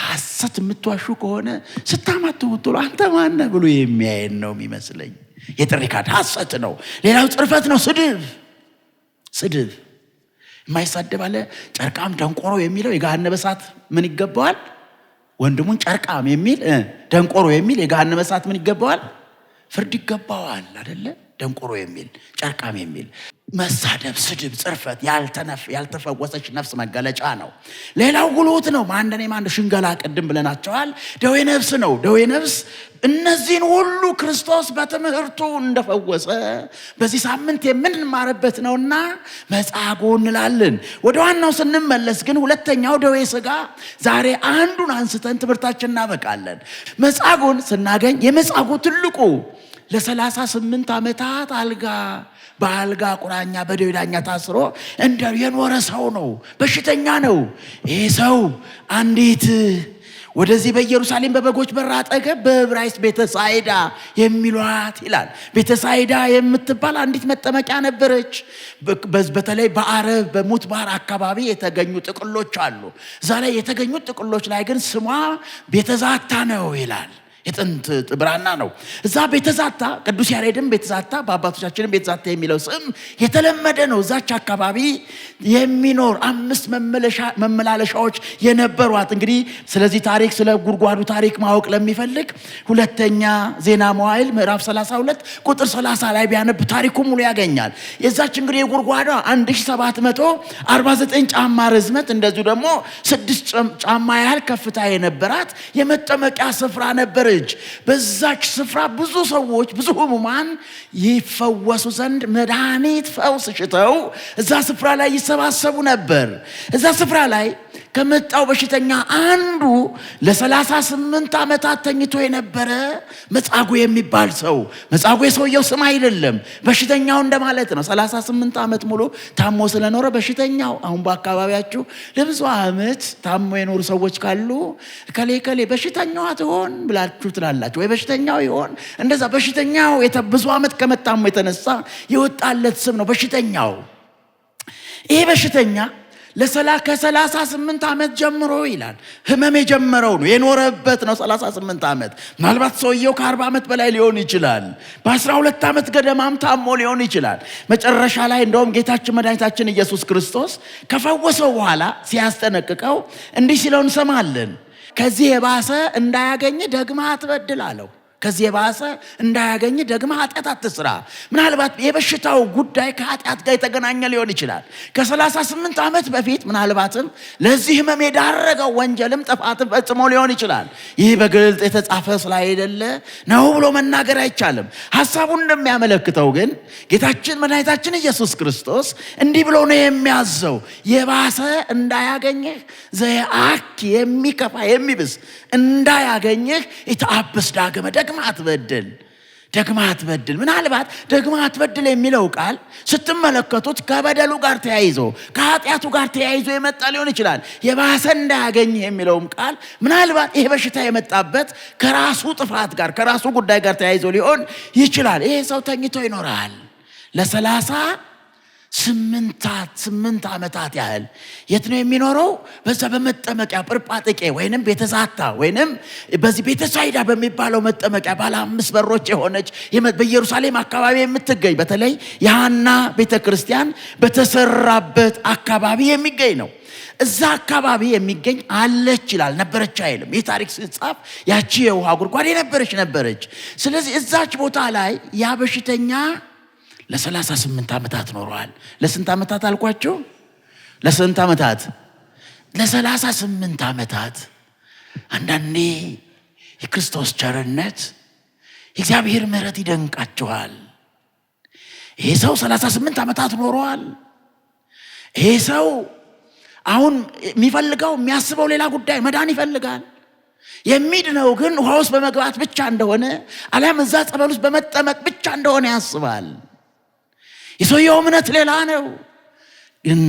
S1: ሐሰት የምትዋሹ ከሆነ ስታማቱ ብትሉ አንተ ማነህ ብሎ የሚያየን ነው የሚመስለኝ። የጥሪ ካርድ ሐሰት ነው። ሌላው ጽርፈት ነው፣ ስድብ። ስድብ የማይሳደብ አለ? ጨርቃም ደንቆሮ የሚለው የገሃነመ እሳት ምን ይገባዋል? ወንድሙን ጨርቃም የሚል፣ ደንቆሮ የሚል የገሃነመ እሳት ምን ይገባዋል? ፍርድ ይገባዋል አደለ? ደንቆሮ የሚል፣ ጨርቃም የሚል፣ መሳደብ፣ ስድብ፣ ጽርፈት ያልተፈወሰች ነፍስ መገለጫ ነው። ሌላው ጉልት ነው። ማንደኔ ማንደ ሽንገላ ቅድም ብለናቸዋል። ደዌ ነፍስ ነው። ደዌ ነፍስ እነዚህን ሁሉ ክርስቶስ በትምህርቱ እንደፈወሰ በዚህ ሳምንት የምንማርበት ነውና መጻጉዕ እንላለን። ወደ ዋናው ስንመለስ ግን ሁለተኛው ደዌ ሥጋ፣ ዛሬ አንዱን አንስተን ትምህርታችን እናበቃለን። መጻጉዕን ስናገኝ የመጻጉዕ ትልቁ ለ38 ዓመታት በአልጋ ቁራኛ በደዌ ዳኛ ታስሮ እንደ የኖረ ሰው ነው። በሽተኛ ነው። ይህ ሰው አንዲት ወደዚህ በኢየሩሳሌም በበጎች በር አጠገብ በዕብራይስጥ ቤተሳይዳ የሚሏት ይላል። ቤተሳይዳ የምትባል አንዲት መጠመቂያ ነበረች። በተለይ በአረብ በሙት ባህር አካባቢ የተገኙ ጥቅሎች አሉ። እዛ ላይ የተገኙት ጥቅሎች ላይ ግን ስሟ ቤተዛታ ነው ይላል። የጥንት ብራና ነው። እዛ ቤተዛታ ቅዱስ ያሬድም ቤተዛታ በአባቶቻችንም ቤተዛታ የሚለው ስም የተለመደ ነው። እዛች አካባቢ የሚኖር አምስት መመላለሻዎች የነበሯት። እንግዲህ ስለዚህ ታሪክ፣ ስለ ጉድጓዱ ታሪክ ማወቅ ለሚፈልግ ሁለተኛ ዜና መዋዕል ምዕራፍ 32 ቁጥር 30 ላይ ቢያነብ ታሪኩ ሙሉ ያገኛል። የዛች እንግዲህ የጉድጓዷ 1749 ጫማ ርዝመት እንደዚሁ ደግሞ 6 ጫማ ያህል ከፍታ የነበራት የመጠመቂያ ስፍራ ነበረች። በዛች ስፍራ ብዙ ሰዎች፣ ብዙ ሕሙማን ይፈወሱ ዘንድ መድኃኒት ፈውስ ሽተው እዛ ስፍራ ላይ ይሰባሰቡ ነበር። እዛ ስፍራ ላይ ከመጣው በሽተኛ አንዱ ለ38 ዓመታት ተኝቶ የነበረ መጻጉዕ የሚባል ሰው። መጻጉዕ የሰውየው ስም አይደለም፣ በሽተኛው እንደማለት ነው። 38 ዓመት ሙሉ ታሞ ስለኖረ በሽተኛው። አሁን በአካባቢያችሁ ለብዙ ዓመት ታሞ የኖሩ ሰዎች ካሉ ከሌ ከሌ በሽተኛዋ ትሆን ብላችሁ ትላላችሁ፣ ወይ በሽተኛው ይሆን። እንደዛ በሽተኛው ብዙ ዓመት ከመታሙ የተነሳ የወጣለት ስም ነው በሽተኛው። ይሄ በሽተኛ ከ38 ዓመት ጀምሮ ይላል ህመም የጀመረው ነው የኖረበት ነው። 38 ዓመት ምናልባት ሰውየው ከ40 ዓመት በላይ ሊሆን ይችላል። በ12 ዓመት ገደማም ታሞ ሊሆን ይችላል። መጨረሻ ላይ እንደውም ጌታችን መድኃኒታችን ኢየሱስ ክርስቶስ ከፈወሰው በኋላ ሲያስጠነቅቀው እንዲህ ሲለው እንሰማለን። ከዚህ የባሰ እንዳያገኝ ደግመህ አትበድል አለው። ከዚህ የባሰ እንዳያገኝ ደግመህ ኃጢአት አትስራ። ምናልባት የበሽታው ጉዳይ ከኃጢአት ጋር የተገናኘ ሊሆን ይችላል። ከ38 ዓመት በፊት ምናልባትም ለዚህ ህመም የዳረገው ወንጀልም ጥፋትም ፈጽሞ ሊሆን ይችላል። ይህ በግልጽ የተጻፈ ስላይደለ ነው ብሎ መናገር አይቻልም። ሐሳቡን እንደሚያመለክተው ግን ጌታችን መድኃኒታችን ኢየሱስ ክርስቶስ እንዲህ ብሎ ነው የሚያዘው፣ የባሰ እንዳያገኝህ ዘየአኪ የሚከፋ የሚብስ እንዳያገኝህ ኢተአብስ ዳግመ ደግመህ አትበድል፣ ደግመህ አትበድል። ምናልባት ደግመህ አትበድል የሚለው ቃል ስትመለከቱት ከበደሉ ጋር ተያይዞ ከኃጢአቱ ጋር ተያይዞ የመጣ ሊሆን ይችላል። የባሰ እንዳያገኝህ የሚለውም ቃል ምናልባት ይሄ በሽታ የመጣበት ከራሱ ጥፋት ጋር ከራሱ ጉዳይ ጋር ተያይዞ ሊሆን ይችላል። ይሄ ሰው ተኝቶ ይኖራል ለ38 ዓመታት ያህል። የት ነው የሚኖረው? በዛ በመጠመቂያ ጵርጳጥቄ ወይንም ቤተዛታ ወይንም በዚህ ቤተሳይዳ በሚባለው መጠመቂያ ባለ 5 በሮች የሆነች በኢየሩሳሌም አካባቢ የምትገኝ በተለይ የሐና ቤተክርስቲያን በተሰራበት አካባቢ የሚገኝ ነው። እዛ አካባቢ የሚገኝ አለች ይላል፣ ነበረች አይልም። ይህ ታሪክ ሲጻፍ ያቺ የውሃ ጉድጓድ የነበረች ነበረች። ስለዚህ እዛች ቦታ ላይ ያ በሽተኛ ለ38 ዓመታት ኖረዋል። ለስንት ዓመታት አልኳችሁ? ለስንት ዓመታት? ለ38 ዓመታት። አንዳንዴ የክርስቶስ ቸርነት የእግዚአብሔር ምሕረት ይደንቃችኋል። ይሄ ሰው 38 ዓመታት ኖረዋል። ይሄ ሰው አሁን የሚፈልገው የሚያስበው ሌላ ጉዳይ መዳን ይፈልጋል። የሚድነው ግን ውሃ ውስጥ በመግባት ብቻ እንደሆነ አሊያም እዛ ጸበል ውስጥ በመጠመቅ ብቻ እንደሆነ ያስባል። የሰውየው እምነት ሌላ ነው። ግን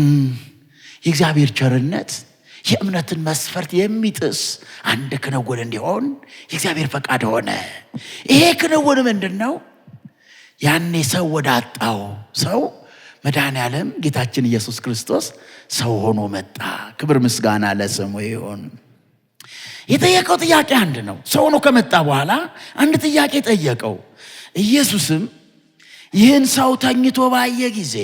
S1: የእግዚአብሔር ቸርነት የእምነትን መስፈርት የሚጥስ አንድ ክንውን እንዲሆን የእግዚአብሔር ፈቃድ ሆነ። ይሄ ክንውን ምንድነው? ያኔ ሰው ወዳጣው ሰው መድኃኔዓለም ጌታችን ኢየሱስ ክርስቶስ ሰው ሆኖ መጣ። ክብር ምስጋና ለስሙ ይሁን። የጠየቀው ጥያቄ አንድ ነው። ሰው ሆኖ ከመጣ በኋላ አንድ ጥያቄ ጠየቀው። ኢየሱስም ይህን ሰው ተኝቶ ባየ ጊዜ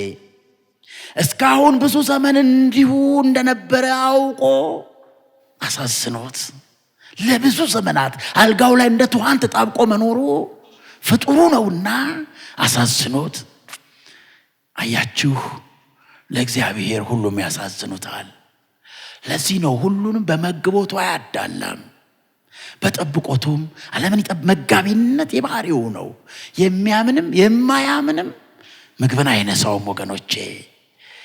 S1: እስካሁን ብዙ ዘመን እንዲሁ እንደነበረ አውቆ አሳዝኖት፣ ለብዙ ዘመናት አልጋው ላይ እንደ ትኋን ተጣብቆ መኖሩ ፍጡሩ ነውና አሳዝኖት። አያችሁ፣ ለእግዚአብሔር ሁሉም ያሳዝኑታል። ለዚህ ነው ሁሉንም በመግቦቱ አያዳላም፣ በጠብቆቱም ዓለምን ይጠብ። መጋቢነት የባህሪው ነው። የሚያምንም የማያምንም ምግብን አይነሳውም ወገኖቼ።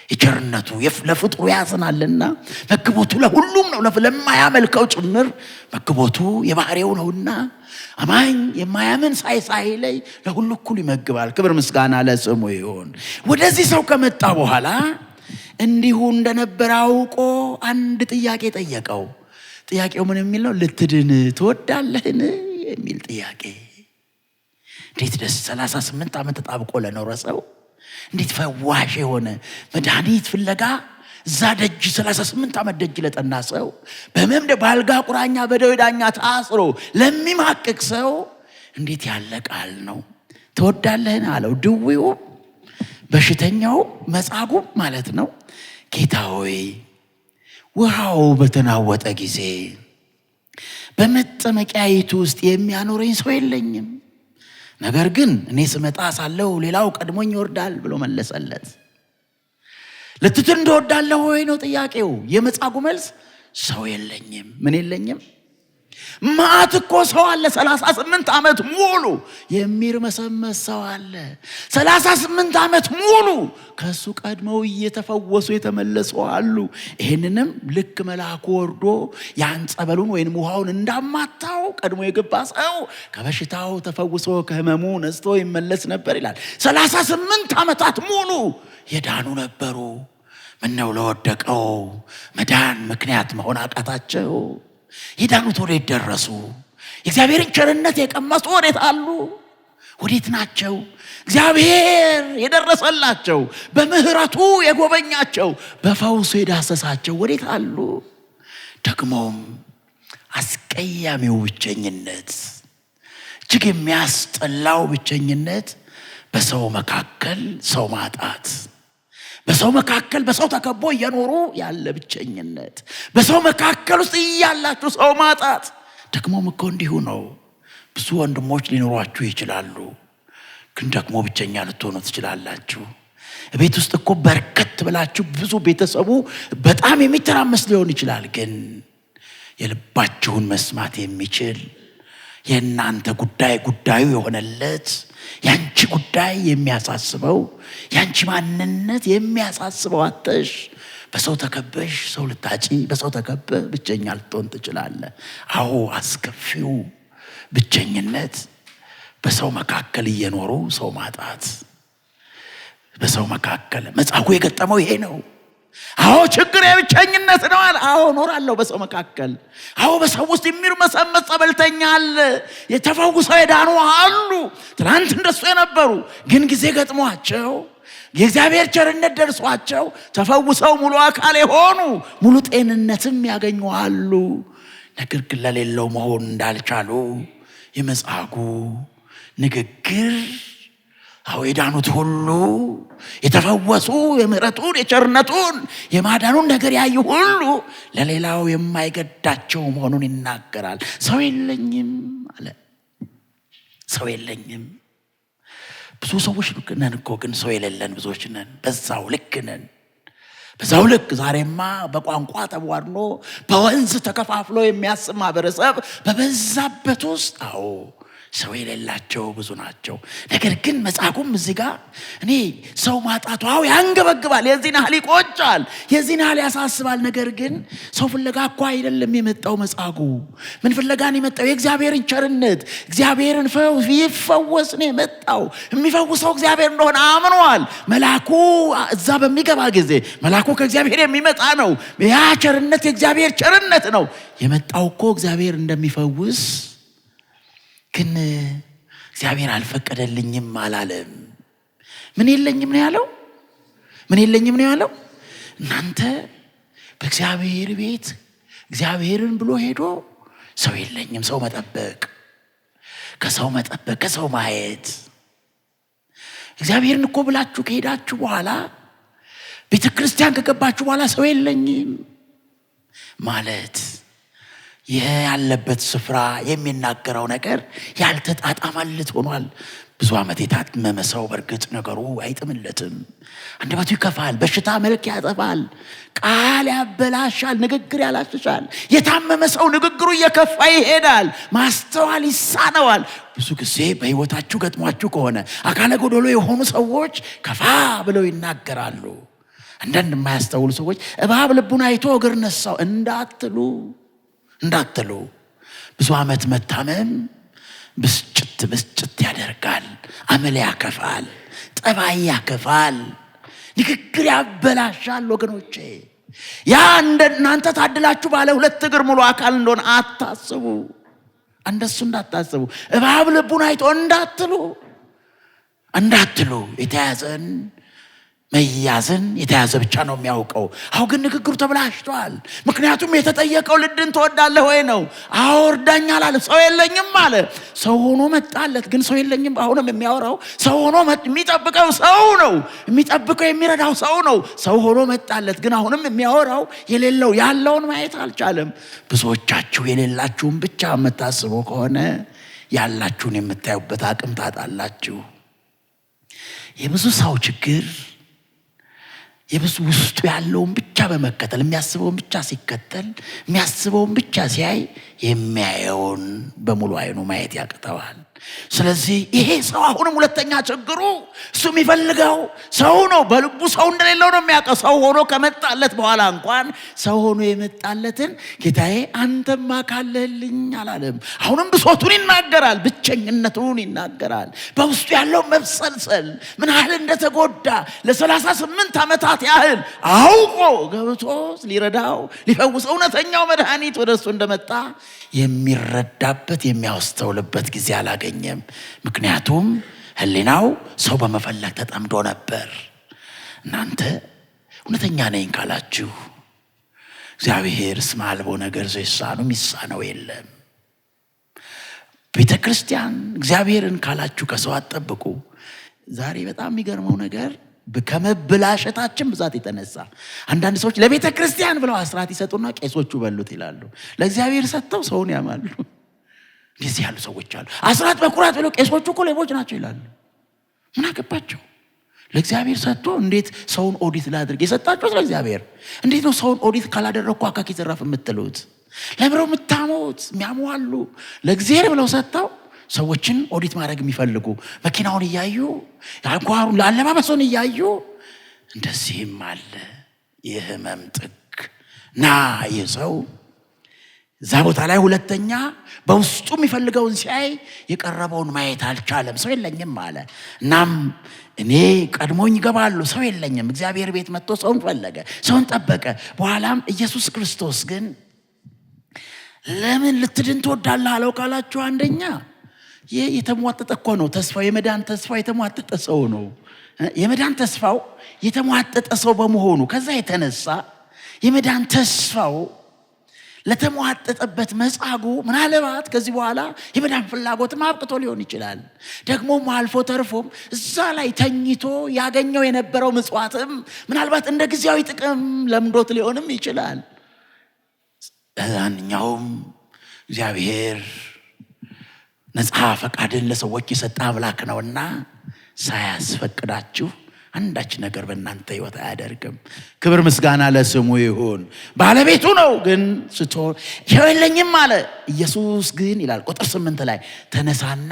S1: የቸርነቱ ለፍጡሩ ያዝናልና መግቦቱ ለሁሉም ነው፣ ለማያመልከው ጭምር መግቦቱ የባህሪው ነውና አማኝ የማያምን ሳይለይ ለሁሉ እኩል ይመግባል። ክብር ምስጋና ለስሙ ይሁን። ወደዚህ ሰው ከመጣ በኋላ እንዲሁ እንደነበረ አውቆ አንድ ጥያቄ ጠየቀው። ጥያቄው ምን የሚል ነው? ልትድን ትወዳለህን የሚል ጥያቄ። እንዴት ደስ! 38 ዓመት ተጣብቆ ለኖረ ሰው እንዴት ፈዋሽ የሆነ መድኃኒት ፍለጋ እዛ ደጅ 38 ዓመት ደጅ ለጠና ሰው፣ በህመም በአልጋ ቁራኛ በደዌ ዳኛ ታስሮ ለሚማቅቅ ሰው እንዴት ያለ ቃል ነው! ትወዳለህን አለው። ድውዩ በሽተኛው መጻጉዕ ማለት ነው። ጌታ ሆይ ውሃው በተናወጠ ጊዜ በመጠመቂያይቱ ውስጥ የሚያኖረኝ ሰው የለኝም፣ ነገር ግን እኔ ስመጣ ሳለሁ ሌላው ቀድሞኝ ይወርዳል ብሎ መለሰለት። ልትድን ትወዳለህ ወይ ነው ጥያቄው። የመጻጉዕ መልስ ሰው የለኝም። ምን የለኝም? መዓት እኮ ሰው አለ። 38 ዓመት ሙሉ የሚርመሰመስ ሰው አለ። 38 ዓመት ሙሉ ከሱ ቀድመው እየተፈወሱ የተመለሱ አሉ። ይሄንንም ልክ መልአኩ ወርዶ ያን ጸበሉን ወይንም ውሃውን እንዳማታው ቀድሞ የገባ ሰው ከበሽታው ተፈውሶ ከህመሙ ነጽቶ ይመለስ ነበር ይላል። 38 ዓመታት ሙሉ የዳኑ ነበሩ። ምነው ለወደቀው መዳን ምክንያት መሆን አቃታቸው? የዳኑት ወዴት ደረሱ? የእግዚአብሔርን ቸርነት የቀመሱ ወዴት አሉ? ወዴት ናቸው? እግዚአብሔር የደረሰላቸው፣ በምህረቱ የጎበኛቸው፣ በፈውሱ የዳሰሳቸው ወዴት አሉ? ደግሞም አስቀያሚው ብቸኝነት፣ እጅግ የሚያስጠላው ብቸኝነት፣ በሰው መካከል ሰው ማጣት፣ በሰው መካከል በሰው ተከቦ እየኖሩ ያለ ብቸኝነት፣ በሰው መካከል ውስጥ እያላችሁ ሰው ማጣት። ደግሞም እኮ እንዲሁ ነው። ብዙ ወንድሞች ሊኖሯችሁ ይችላሉ፣ ግን ደግሞ ብቸኛ ልትሆኑ ትችላላችሁ። ቤት ውስጥ እኮ በርከት ብላችሁ ብዙ ቤተሰቡ በጣም የሚተራመስ ሊሆን ይችላል፣ ግን የልባችሁን መስማት የሚችል፣ የእናንተ ጉዳይ ጉዳዩ የሆነለት፣ ያንቺ ጉዳይ የሚያሳስበው፣ ያንቺ ማንነት የሚያሳስበው አተሽ በሰው ተከበሽ ሰው ልታጪ፣ በሰው ተከበ ብቸኛ ልትሆን ትችላለህ። አዎ፣ አስከፊው ብቸኝነት በሰው መካከል እየኖሩ ሰው ማጣት። በሰው መካከል መጻጉዕ የገጠመው ይሄ ነው። አዎ፣ ችግር የብቸኝነት ነው አለ። አዎ፣ እኖራለሁ በሰው መካከል። አዎ፣ በሰው ውስጥ የሚርመሰመስ ጸበልተኛ አለ። የተፈውሰው የዳኑ አሉ። ትናንት እንደሱ የነበሩ ግን ጊዜ ገጥሟቸው፣ የእግዚአብሔር ቸርነት ደርሷቸው ተፈውሰው ሙሉ አካል የሆኑ፣ ሙሉ ጤንነትም ያገኙ አሉ። ነገር ግን ለሌለው መሆን እንዳልቻሉ የመጻጉዕ ንግግር፣ አዎ፣ የዳኑት ሁሉ፣ የተፈወሱ፣ የምሕረቱን፣ የቸርነቱን፣ የማዳኑን ነገር ያዩ ሁሉ ለሌላው የማይገዳቸው መሆኑን ይናገራል። ሰው የለኝም አለ። ሰው የለኝም። ብዙ ሰዎች ነን እኮ፣ ግን ሰው የሌለን ብዙዎች ነን። በዛው ልክ ነን። በዛው ልክ ዛሬማ በቋንቋ ተቧድኖ፣ በወንዝ ተከፋፍሎ የሚያስብ ማህበረሰብ በበዛበት ውስጥ፣ አዎ፣ ሰው የሌላቸው ብዙ ናቸው። ነገር ግን መጽሐፉም እዚህ ጋር እኔ ሰው ማጣቱ አዎ ያንገበግባል፣ የዚህን ያህል ይቆጫል፣ የዚህን ያህል ያሳስባል። ነገር ግን ሰው ፍለጋ እኮ አይደለም የመጣው መጻጉዕ። ምን ፍለጋ ነው የመጣው? የእግዚአብሔርን ቸርነት፣ እግዚአብሔርን ይፈወስ ነው የመጣው። የሚፈውሰው እግዚአብሔር እንደሆነ አምኗል። መልአኩ እዛ በሚገባ ጊዜ መልአኩ ከእግዚአብሔር የሚመጣ ነው። ያ ቸርነት የእግዚአብሔር ቸርነት ነው። የመጣው እኮ እግዚአብሔር እንደሚፈውስ፣ ግን እግዚአብሔር አልፈቀደልኝም አላለም። ምን የለኝም ነው ያለው? ምን የለኝም ነው ያለው? እናንተ በእግዚአብሔር ቤት እግዚአብሔርን ብሎ ሄዶ ሰው የለኝም፣ ሰው መጠበቅ፣ ከሰው መጠበቅ፣ ከሰው ማየት። እግዚአብሔርን እኮ ብላችሁ ከሄዳችሁ በኋላ፣ ቤተ ክርስቲያን ከገባችሁ በኋላ ሰው የለኝም ማለት ይህ ያለበት ስፍራ የሚናገረው ነገር ያልተጣጣመለት ሆኗል። ብዙ ዓመት የታመመ ሰው በእርግጥ ነገሩ አይጥምለትም። አንደበቱ ይከፋል። በሽታ መልክ ያጠፋል፣ ቃል ያበላሻል፣ ንግግር ያላሽሻል። የታመመ ሰው ንግግሩ እየከፋ ይሄዳል፣ ማስተዋል ይሳነዋል። ብዙ ጊዜ በሕይወታችሁ ገጥሟችሁ ከሆነ አካለ ጎደሎ የሆኑ ሰዎች ከፋ ብለው ይናገራሉ። አንዳንድ የማያስተውሉ ሰዎች እባብ ልቡን አይቶ እግር ነሳው እንዳትሉ፣ እንዳትሉ። ብዙ ዓመት መታመም ብስጭት ብስጭት ያደርጋል። አመል ያከፋል፣ ጠባይ ያከፋል፣ ንግግር ያበላሻል። ወገኖቼ፣ ያ እንደ እናንተ ታድላችሁ ባለ ሁለት እግር ሙሉ አካል እንደሆነ አታስቡ። እንደሱ እንዳታስቡ። እባብ ልቡን አይቶ እንዳትሉ፣ እንዳትሉ። የተያዘን መያዝን የተያዘ ብቻ ነው የሚያውቀው። አሁን ግን ንግግሩ ተበላሽቷል። ምክንያቱም የተጠየቀው ልድን ትወዳለህ ወይ ነው። አዎ፣ እርዳኝ አላለ። ሰው የለኝም አለ። ሰው ሆኖ መጣለት፣ ግን ሰው የለኝም። አሁንም የሚያወራው ሰው ሆኖ፣ የሚጠብቀው ሰው ነው። የሚጠብቀው የሚረዳው ሰው ነው። ሰው ሆኖ መጣለት፣ ግን አሁንም የሚያወራው የሌለው፣ ያለውን ማየት አልቻለም። ብዙዎቻችሁ የሌላችሁን ብቻ የምታስቡ ከሆነ ያላችሁን የምታዩበት አቅም ታጣላችሁ። የብዙ ሰው ችግር የብዙ ውስጡ ያለውን ብቻ በመከተል፣ የሚያስበውን ብቻ ሲከተል፣ የሚያስበውን ብቻ ሲያይ የሚያየውን በሙሉ አይኑ ማየት ያቅተዋል። ስለዚህ ይሄ ሰው አሁንም ሁለተኛ ችግሩ እሱ የሚፈልገው ሰው ነው። በልቡ ሰው እንደሌለው ነው የሚያውቀው። ሰው ሆኖ ከመጣለት በኋላ እንኳን ሰው ሆኖ የመጣለትን ጌታዬ አንተማ ካለህልኝ አላለም። አሁንም ብሶቱን ይናገራል፣ ብቸኝነቱን ይናገራል። በውስጡ ያለው መብሰልሰል፣ ምን ያህል እንደተጎዳ ለ38 ዓመታት ያህል አውቆ ገብቶ ሊረዳው፣ ሊፈውስ እውነተኛው መድኃኒት ወደ እሱ እንደመጣ የሚረዳበት፣ የሚያስተውልበት ጊዜ አላገኘም። አላገኘም። ምክንያቱም ሕሊናው ሰው በመፈለግ ተጠምዶ ነበር። እናንተ እውነተኛ ነኝ ካላችሁ እግዚአብሔር እስመ አልቦ ነገር ዘይሳነው፣ የሚሳነው የለም። ቤተ ክርስቲያን እግዚአብሔርን ካላችሁ ከሰው አትጠብቁ። ዛሬ በጣም የሚገርመው ነገር ከመብላሸታችን ብዛት የተነሳ አንዳንድ ሰዎች ለቤተ ክርስቲያን ብለው አስራት ይሰጡና ቄሶቹ በሉት ይላሉ። ለእግዚአብሔር ሰጥተው ሰውን ያማሉ። እንደዚህ ያሉ ሰዎች አሉ። አስራት በኩራት ብለው ቄሶቹ እኮ ሌቦች ናቸው ይላሉ። ምን አገባቸው? ለእግዚአብሔር ሰጥቶ እንዴት ሰውን ኦዲት ላድርግ? የሰጣችሁት ለእግዚአብሔር፣ እንዴት ነው ሰውን ኦዲት ካላደረግኩ አካኪ ዘራፍ የምትሉት? ለምረው የምታሙት የሚያሙ አሉ። ለእግዚአብሔር ብለው ሰጥተው ሰዎችን ኦዲት ማድረግ የሚፈልጉ፣ መኪናውን እያዩ፣ አንኳሩን፣ አለባበሱን እያዩ፣ እንደዚህም አለ። የህመም ጥግ ና ይህ ሰው እዛ ቦታ ላይ ሁለተኛ በውስጡ የሚፈልገውን ሲያይ የቀረበውን ማየት አልቻለም። ሰው የለኝም አለ። እናም እኔ ቀድሞኝ ይገባሉ፣ ሰው የለኝም። እግዚአብሔር ቤት መጥቶ ሰውን ፈለገ፣ ሰውን ጠበቀ። በኋላም ኢየሱስ ክርስቶስ ግን ለምን ልትድን ትወዳለህ አለው ካላችሁ፣ አንደኛ ይህ የተሟጠጠ እኮ ነው። ተስፋው፣ የመዳን ተስፋው የተሟጠጠ ሰው ነው። የመዳን ተስፋው የተሟጠጠ ሰው በመሆኑ፣ ከዛ የተነሳ የመዳን ተስፋው ለተሟጠጠበት መጻጉዕ ምናልባት ከዚህ በኋላ የመዳን ፍላጎትም አብቅቶ ሊሆን ይችላል። ደግሞም አልፎ ተርፎም እዛ ላይ ተኝቶ ያገኘው የነበረው ምጽዋትም ምናልባት እንደ ጊዜያዊ ጥቅም ለምዶት ሊሆንም ይችላል። ማንኛውም እግዚአብሔር ነፃ ፈቃድን ለሰዎች የሰጠ አምላክ ነውና ሳያስፈቅዳችሁ አንዳች ነገር በእናንተ ሕይወት አያደርግም። ክብር ምስጋና ለስሙ ይሁን። ባለቤቱ ነው፣ ግን ስቶ ሰው የለኝም አለ። ኢየሱስ ግን ይላል ቁጥር 8 ላይ፣ ተነሳና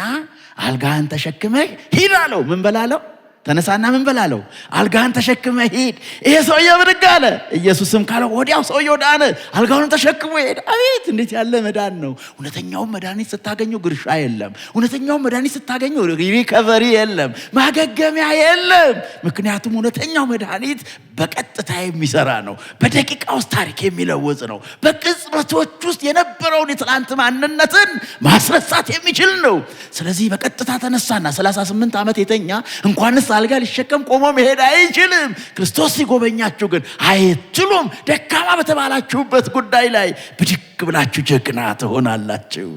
S1: አልጋህን ተሸክመህ ሂድ አለው። ምን በላለው? ተነሳና ምን በላለው? አልጋህን ተሸክመህ ሂድ። ይሄ ሰውዬ ብድግ አለ። ኢየሱስም ካለው ወዲያው ሰውየው ዳነ፣ አልጋውን ተሸክሞ ሄደ። አቤት እንዴት ያለ መዳን ነው! እውነተኛውን መድኃኒት ስታገኙ ግርሻ የለም። እውነተኛውን መድኃኒት ስታገኙ recovery የለም፣ ማገገሚያ የለም። ምክንያቱም እውነተኛው መድኃኒት በቀጥታ የሚሰራ ነው። በደቂቃ ውስጥ ታሪክ የሚለውጥ ነው። በቅጽበቶች ውስጥ የነበረውን የትላንት ማንነትን ማስረሳት የሚችል ነው። ስለዚህ በቀጥታ ተነሳና 38 ዓመት የተኛ እንኳንስ አልጋ ሊሸከም ቆሞ መሄድ አይችልም። ክርስቶስ ሲጎበኛችሁ ግን አይችሉም። ደካማ በተባላችሁበት ጉዳይ ላይ ብድግ ብላችሁ ጀግና ትሆናላችሁ፣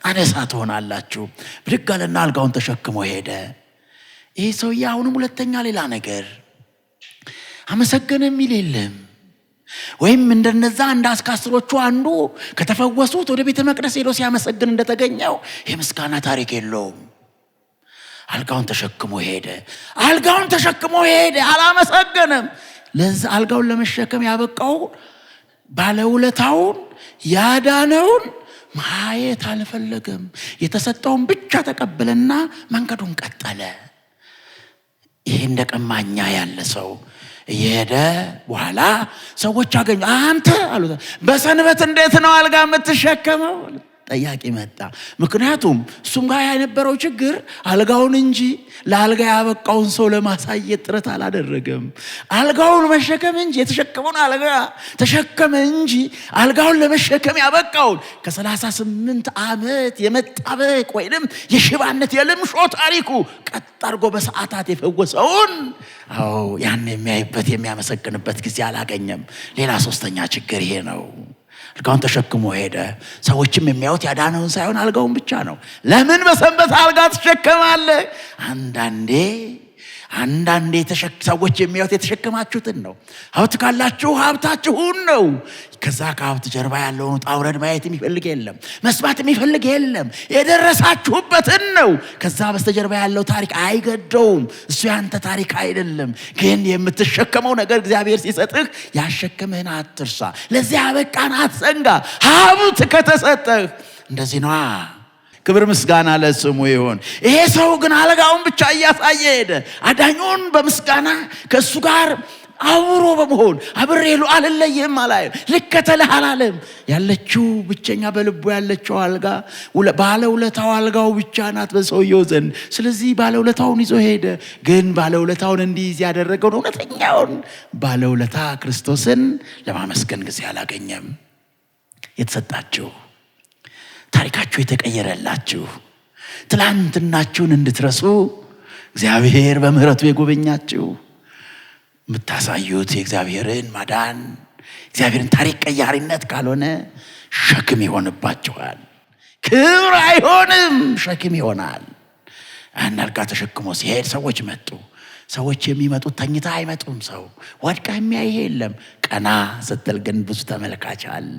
S1: አነሳ ትሆናላችሁ። ብድግ አለና አልጋውን ተሸክሞ ሄደ። ይህ ሰውዬ አሁንም ሁለተኛ ሌላ ነገር አመሰገነ የሚል የለም። ወይም እንደነዛ እንደ 10ዎቹ አንዱ ከተፈወሱት ወደ ቤተ መቅደስ ሄዶ ሲያመሰግን እንደተገኘው የምስጋና ታሪክ የለውም። አልጋውን ተሸክሞ ሄደ። አልጋውን ተሸክሞ ሄደ፣ አላመሰገነም። ለዛ አልጋውን ለመሸከም ያበቃው ባለውለታውን ያዳነውን ማየት አልፈለገም። የተሰጠውን ብቻ ተቀበለና መንገዱን ቀጠለ። ይሄ እንደ ቀማኛ ያለ ሰው እየሄደ በኋላ ሰዎች አገኙ። አንተ አሉት፣ በሰንበት እንዴት ነው አልጋ የምትሸከመው? ጠያቂ መጣ። ምክንያቱም እሱም ጋር የነበረው ችግር አልጋውን እንጂ ለአልጋ ያበቃውን ሰው ለማሳየት ጥረት አላደረገም። አልጋውን መሸከም እንጂ፣ የተሸከመውን አልጋ ተሸከመ እንጂ አልጋውን ለመሸከም ያበቃውን ከ38 ዓመት የመጣበቅ ወይንም የሽባነት የልምሾ ታሪኩ ቀጥ አድርጎ በሰዓታት የፈወሰውን፣ አዎ ያን የሚያይበት የሚያመሰግንበት ጊዜ አላገኘም። ሌላ ሶስተኛ ችግር ይሄ ነው። አልጋውን ተሸክሞ ሄደ። ሰዎችም የሚያዩት ያዳነውን ሳይሆን አልጋውን ብቻ ነው። ለምን በሰንበት አልጋ ትሸከማለህ? አንዳንዴ ሰዎች የሚያዩት የተሸከማችሁትን ነው። ሀብት ካላችሁ ሀብታችሁን ነው። ከዛ ከሀብት ጀርባ ያለውን ውጣ ውረድ ማየት የሚፈልግ የለም። መስማት የሚፈልግ የለም። የደረሳችሁበትን ነው። ከዛ በስተጀርባ ያለው ታሪክ አይገደውም። እሱ ያንተ ታሪክ አይደለም። ግን የምትሸከመው ነገር እግዚአብሔር ሲሰጥህ ያሸከምህን አትርሳ። ለዚያ ያበቃን አትዘንጋ። ሀብት ከተሰጠህ እንደዚህ ነዋ። ክብር ምስጋና ለስሙ ይሁን። ይሄ ሰው ግን አልጋውን ብቻ እያሳየ ሄደ። አዳኙን በምስጋና ከእሱ ጋር አብሮ በመሆን አብሬ አልለይህም አላለም። ልከተልህ አላለም። ያለችው ብቸኛ በልቡ ያለችው አልጋ ባለውለታው አልጋው ብቻ ናት በሰውየው ዘንድ። ስለዚህ ባለውለታውን ይዞ ሄደ። ግን ባለውለታውን እንዲይዝ ያደረገውን እውነተኛውን ባለውለታ ክርስቶስን ለማመስገን ጊዜ አላገኘም። የተሰጣችሁ፣ ታሪካችሁ የተቀየረላችሁ፣ ትላንትናችሁን እንድትረሱ እግዚአብሔር በምሕረቱ የጎበኛችሁ የምታሳዩት የእግዚአብሔርን ማዳን፣ እግዚአብሔርን ታሪክ ቀያሪነት ካልሆነ ሸክም ይሆንባችኋል። ክብር አይሆንም፣ ሸክም ይሆናል። አንድ አልጋ ተሸክሞ ሲሄድ ሰዎች መጡ። ሰዎች የሚመጡት ተኝታ አይመጡም። ሰው ወድቃ የሚያይ የለም። ቀና ስትል ግን ብዙ ተመልካች አለ።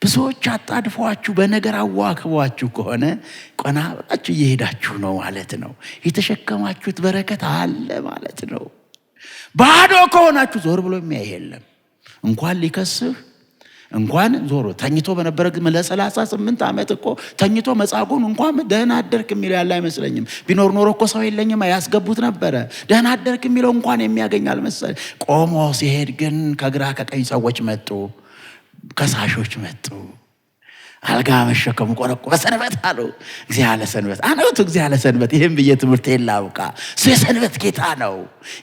S1: ብዙዎች አጣድፏችሁ በነገር አዋክቧችሁ ከሆነ ቀና ብላችሁ እየሄዳችሁ ነው ማለት ነው። የተሸከማችሁት በረከት አለ ማለት ነው። ባዶ ከሆናችሁ ዞር ብሎ የሚያይ የለም። እንኳን ሊከስህ፣ እንኳን ዞሮ ተኝቶ በነበረ ለ38 ዓመት እኮ ተኝቶ መጻጉዕን እንኳን ደህና አደርክ የሚለው ያለ አይመስለኝም። ቢኖር ኖሮ እኮ ሰው የለኝም ያስገቡት ነበረ። ደህና አደርክ የሚለው እንኳን የሚያገኝ አልመሰለኝ። ቆሞ ሲሄድ ግን ከግራ ከቀኝ ሰዎች መጡ፣ ከሳሾች መጡ። አልጋ መሸከሙ ቆረቆ በሰንበት አሉ። እግዚአ ለሰንበት አነቱ እግዚአ ለሰንበት። ይህም ብዬ ትምህርቴን ላብቃ። እሱ የሰንበት ጌታ ነው።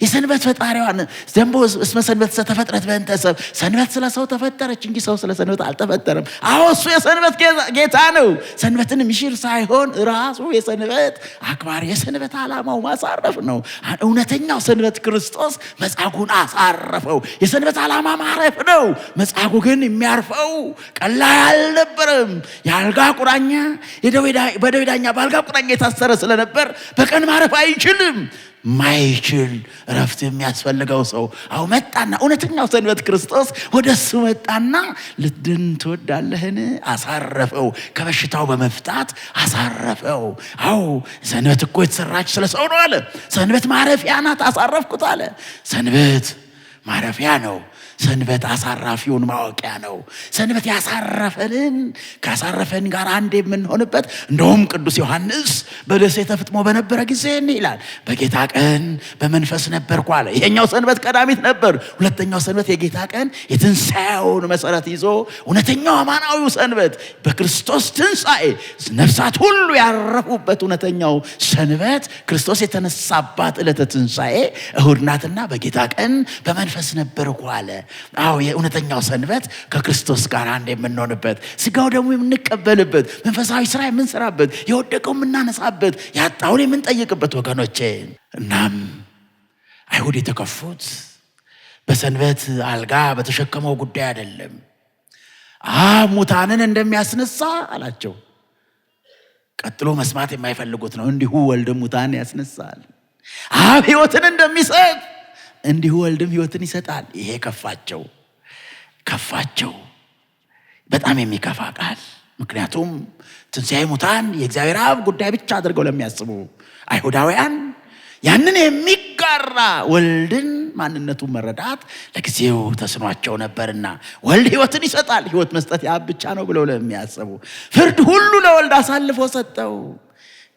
S1: የሰንበት ፈጣሪዋን ዘንቦ እስመ ሰንበት ተፈጥረት በእንተ ሰብ፣ ሰንበት ስለ ሰው ተፈጠረች እንጂ ሰው ስለ ሰንበት አልተፈጠረም። አዎ፣ እሱ የሰንበት ጌታ ነው። ሰንበትን የሚሽር ሳይሆን ራሱ የሰንበት አክባሪ፣ የሰንበት ዓላማው ማሳረፍ ነው። እውነተኛው ሰንበት ክርስቶስ መጻጉዕን አሳረፈው። የሰንበት ዓላማ ማረፍ ነው። መጻጉዕ ግን የሚያርፈው ቀላል አልነበረም። የአልጋ ቁራኛ፣ በደዌ ዳኛ በአልጋ ቁራኛ የታሰረ ስለነበር በቀን ማረፍ አይችልም። ማይችል፣ እረፍት የሚያስፈልገው ሰው አሁ መጣና እውነተኛው ሰንበት ክርስቶስ ወደ እሱ መጣና ልትድን ትወዳለህን? አሳረፈው። ከበሽታው በመፍታት አሳረፈው። አዎ፣ ሰንበት እኮ የተሰራች ስለ ሰው ነው አለ። ሰንበት ማረፊያ ናት፣ አሳረፍኩት አለ። ሰንበት ማረፊያ ነው። ሰንበት አሳራፊውን ማወቂያ ነው። ሰንበት ያሳረፈንን ካሳረፈን ጋር አንድ የምንሆንበት። እንደውም ቅዱስ ዮሐንስ በደሴተ ፍጥሞ በነበረ ጊዜ እንዲህ ይላል፣ በጌታ ቀን በመንፈስ ነበርኩ አለ። ይሄኛው ሰንበት ቀዳሚት ነበር። ሁለተኛው ሰንበት የጌታ ቀን የትንሣኤውን መሰረት ይዞ እውነተኛው አማናዊው ሰንበት፣ በክርስቶስ ትንሣኤ ነፍሳት ሁሉ ያረፉበት እውነተኛው ሰንበት፣ ክርስቶስ የተነሳባት ዕለተ ትንሣኤ እሁድ ናትና በጌታ ቀን በመንፈስ ነበርኩ አለ። አዎ፣ የእውነተኛው ሰንበት ከክርስቶስ ጋር አንድ የምንሆንበት፣ ስጋው ደግሞ የምንቀበልበት፣ መንፈሳዊ ስራ የምንሰራበት፣ የወደቀው የምናነሳበት፣ ያጣውን የምንጠይቅበት ወገኖቼ። እናም አይሁድ የተከፉት በሰንበት አልጋ በተሸከመው ጉዳይ አይደለም። አብ ሙታንን እንደሚያስነሳ አላቸው። ቀጥሎ መስማት የማይፈልጉት ነው። እንዲሁ ወልድም ሙታን ያስነሳል። አብ ሕይወትን እንደሚሰጥ እንዲሁ ወልድም ሕይወትን ይሰጣል። ይሄ ከፋቸው፣ ከፋቸው። በጣም የሚከፋ ቃል። ምክንያቱም ትንሣኤ ሙታን የእግዚአብሔር አብ ጉዳይ ብቻ አድርገው ለሚያስቡ አይሁዳውያን ያንን የሚጋራ ወልድን ማንነቱን መረዳት ለጊዜው ተስኗቸው ነበርና፣ ወልድ ሕይወትን ይሰጣል፣ ሕይወት መስጠት የአብ ብቻ ነው ብለው ለሚያስቡ፣ ፍርድ ሁሉ ለወልድ አሳልፎ ሰጠው፣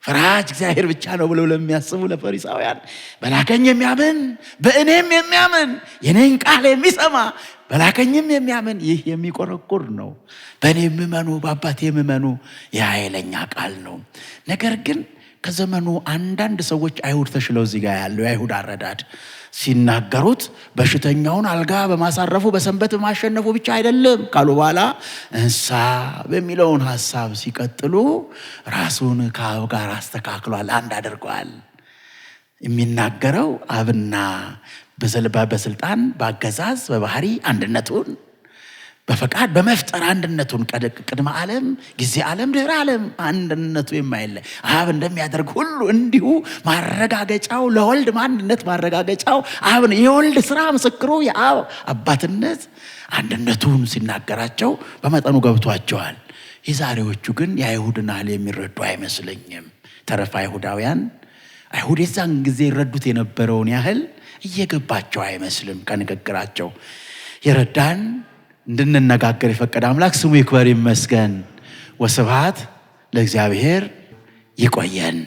S1: ፈራጅ እግዚአብሔር ብቻ ነው ብለው ለሚያስቡ ለፈሪሳውያን፣ በላከኝ የሚያምን በእኔም የሚያምን፣ የኔን ቃል የሚሰማ በላከኝም የሚያምን ይህ የሚቆረቁር ነው። በእኔ የምመኑ በአባቴ የምመኑ የኃይለኛ ቃል ነው። ነገር ግን ከዘመኑ አንዳንድ ሰዎች አይሁድ ተሽለው እዚህ ጋር ያለው የአይሁድ አረዳድ ሲናገሩት በሽተኛውን አልጋ በማሳረፉ በሰንበት በማሸነፉ ብቻ አይደለም ካሉ በኋላ እንሳ በሚለውን ሀሳብ ሲቀጥሉ ራሱን ከአብ ጋር አስተካክሏል፣ አንድ አድርጓል። የሚናገረው አብና በስልጣን፣ በአገዛዝ፣ በባህሪ አንድነቱን፣ በፈቃድ በመፍጠር አንድነቱን፣ ቅድመ ዓለም፣ ጊዜ ዓለም፣ ድህረ ዓለም አንድነቱ የማይለ አብ እንደሚያደርግ ሁሉ እንዲሁ ማረጋገጫው ለወልድ ማንነት ማረጋገጫው አብ ነው። የወልድ ስራ ምስክሩ የአብ አባትነት አንድነቱን ሲናገራቸው በመጠኑ ገብቷቸዋል። የዛሬዎቹ ግን የአይሁድን ያህል የሚረዱ አይመስለኝም። ተረፈ አይሁዳውያን አይሁድ የዛን ጊዜ ይረዱት የነበረውን ያህል እየገባቸው አይመስልም ከንግግራቸው። የረዳን፣ እንድንነጋገር የፈቀደ አምላክ ስሙ ይክበር ይመስገን። ወስብሐት ለእግዚአብሔር። ይቆየን።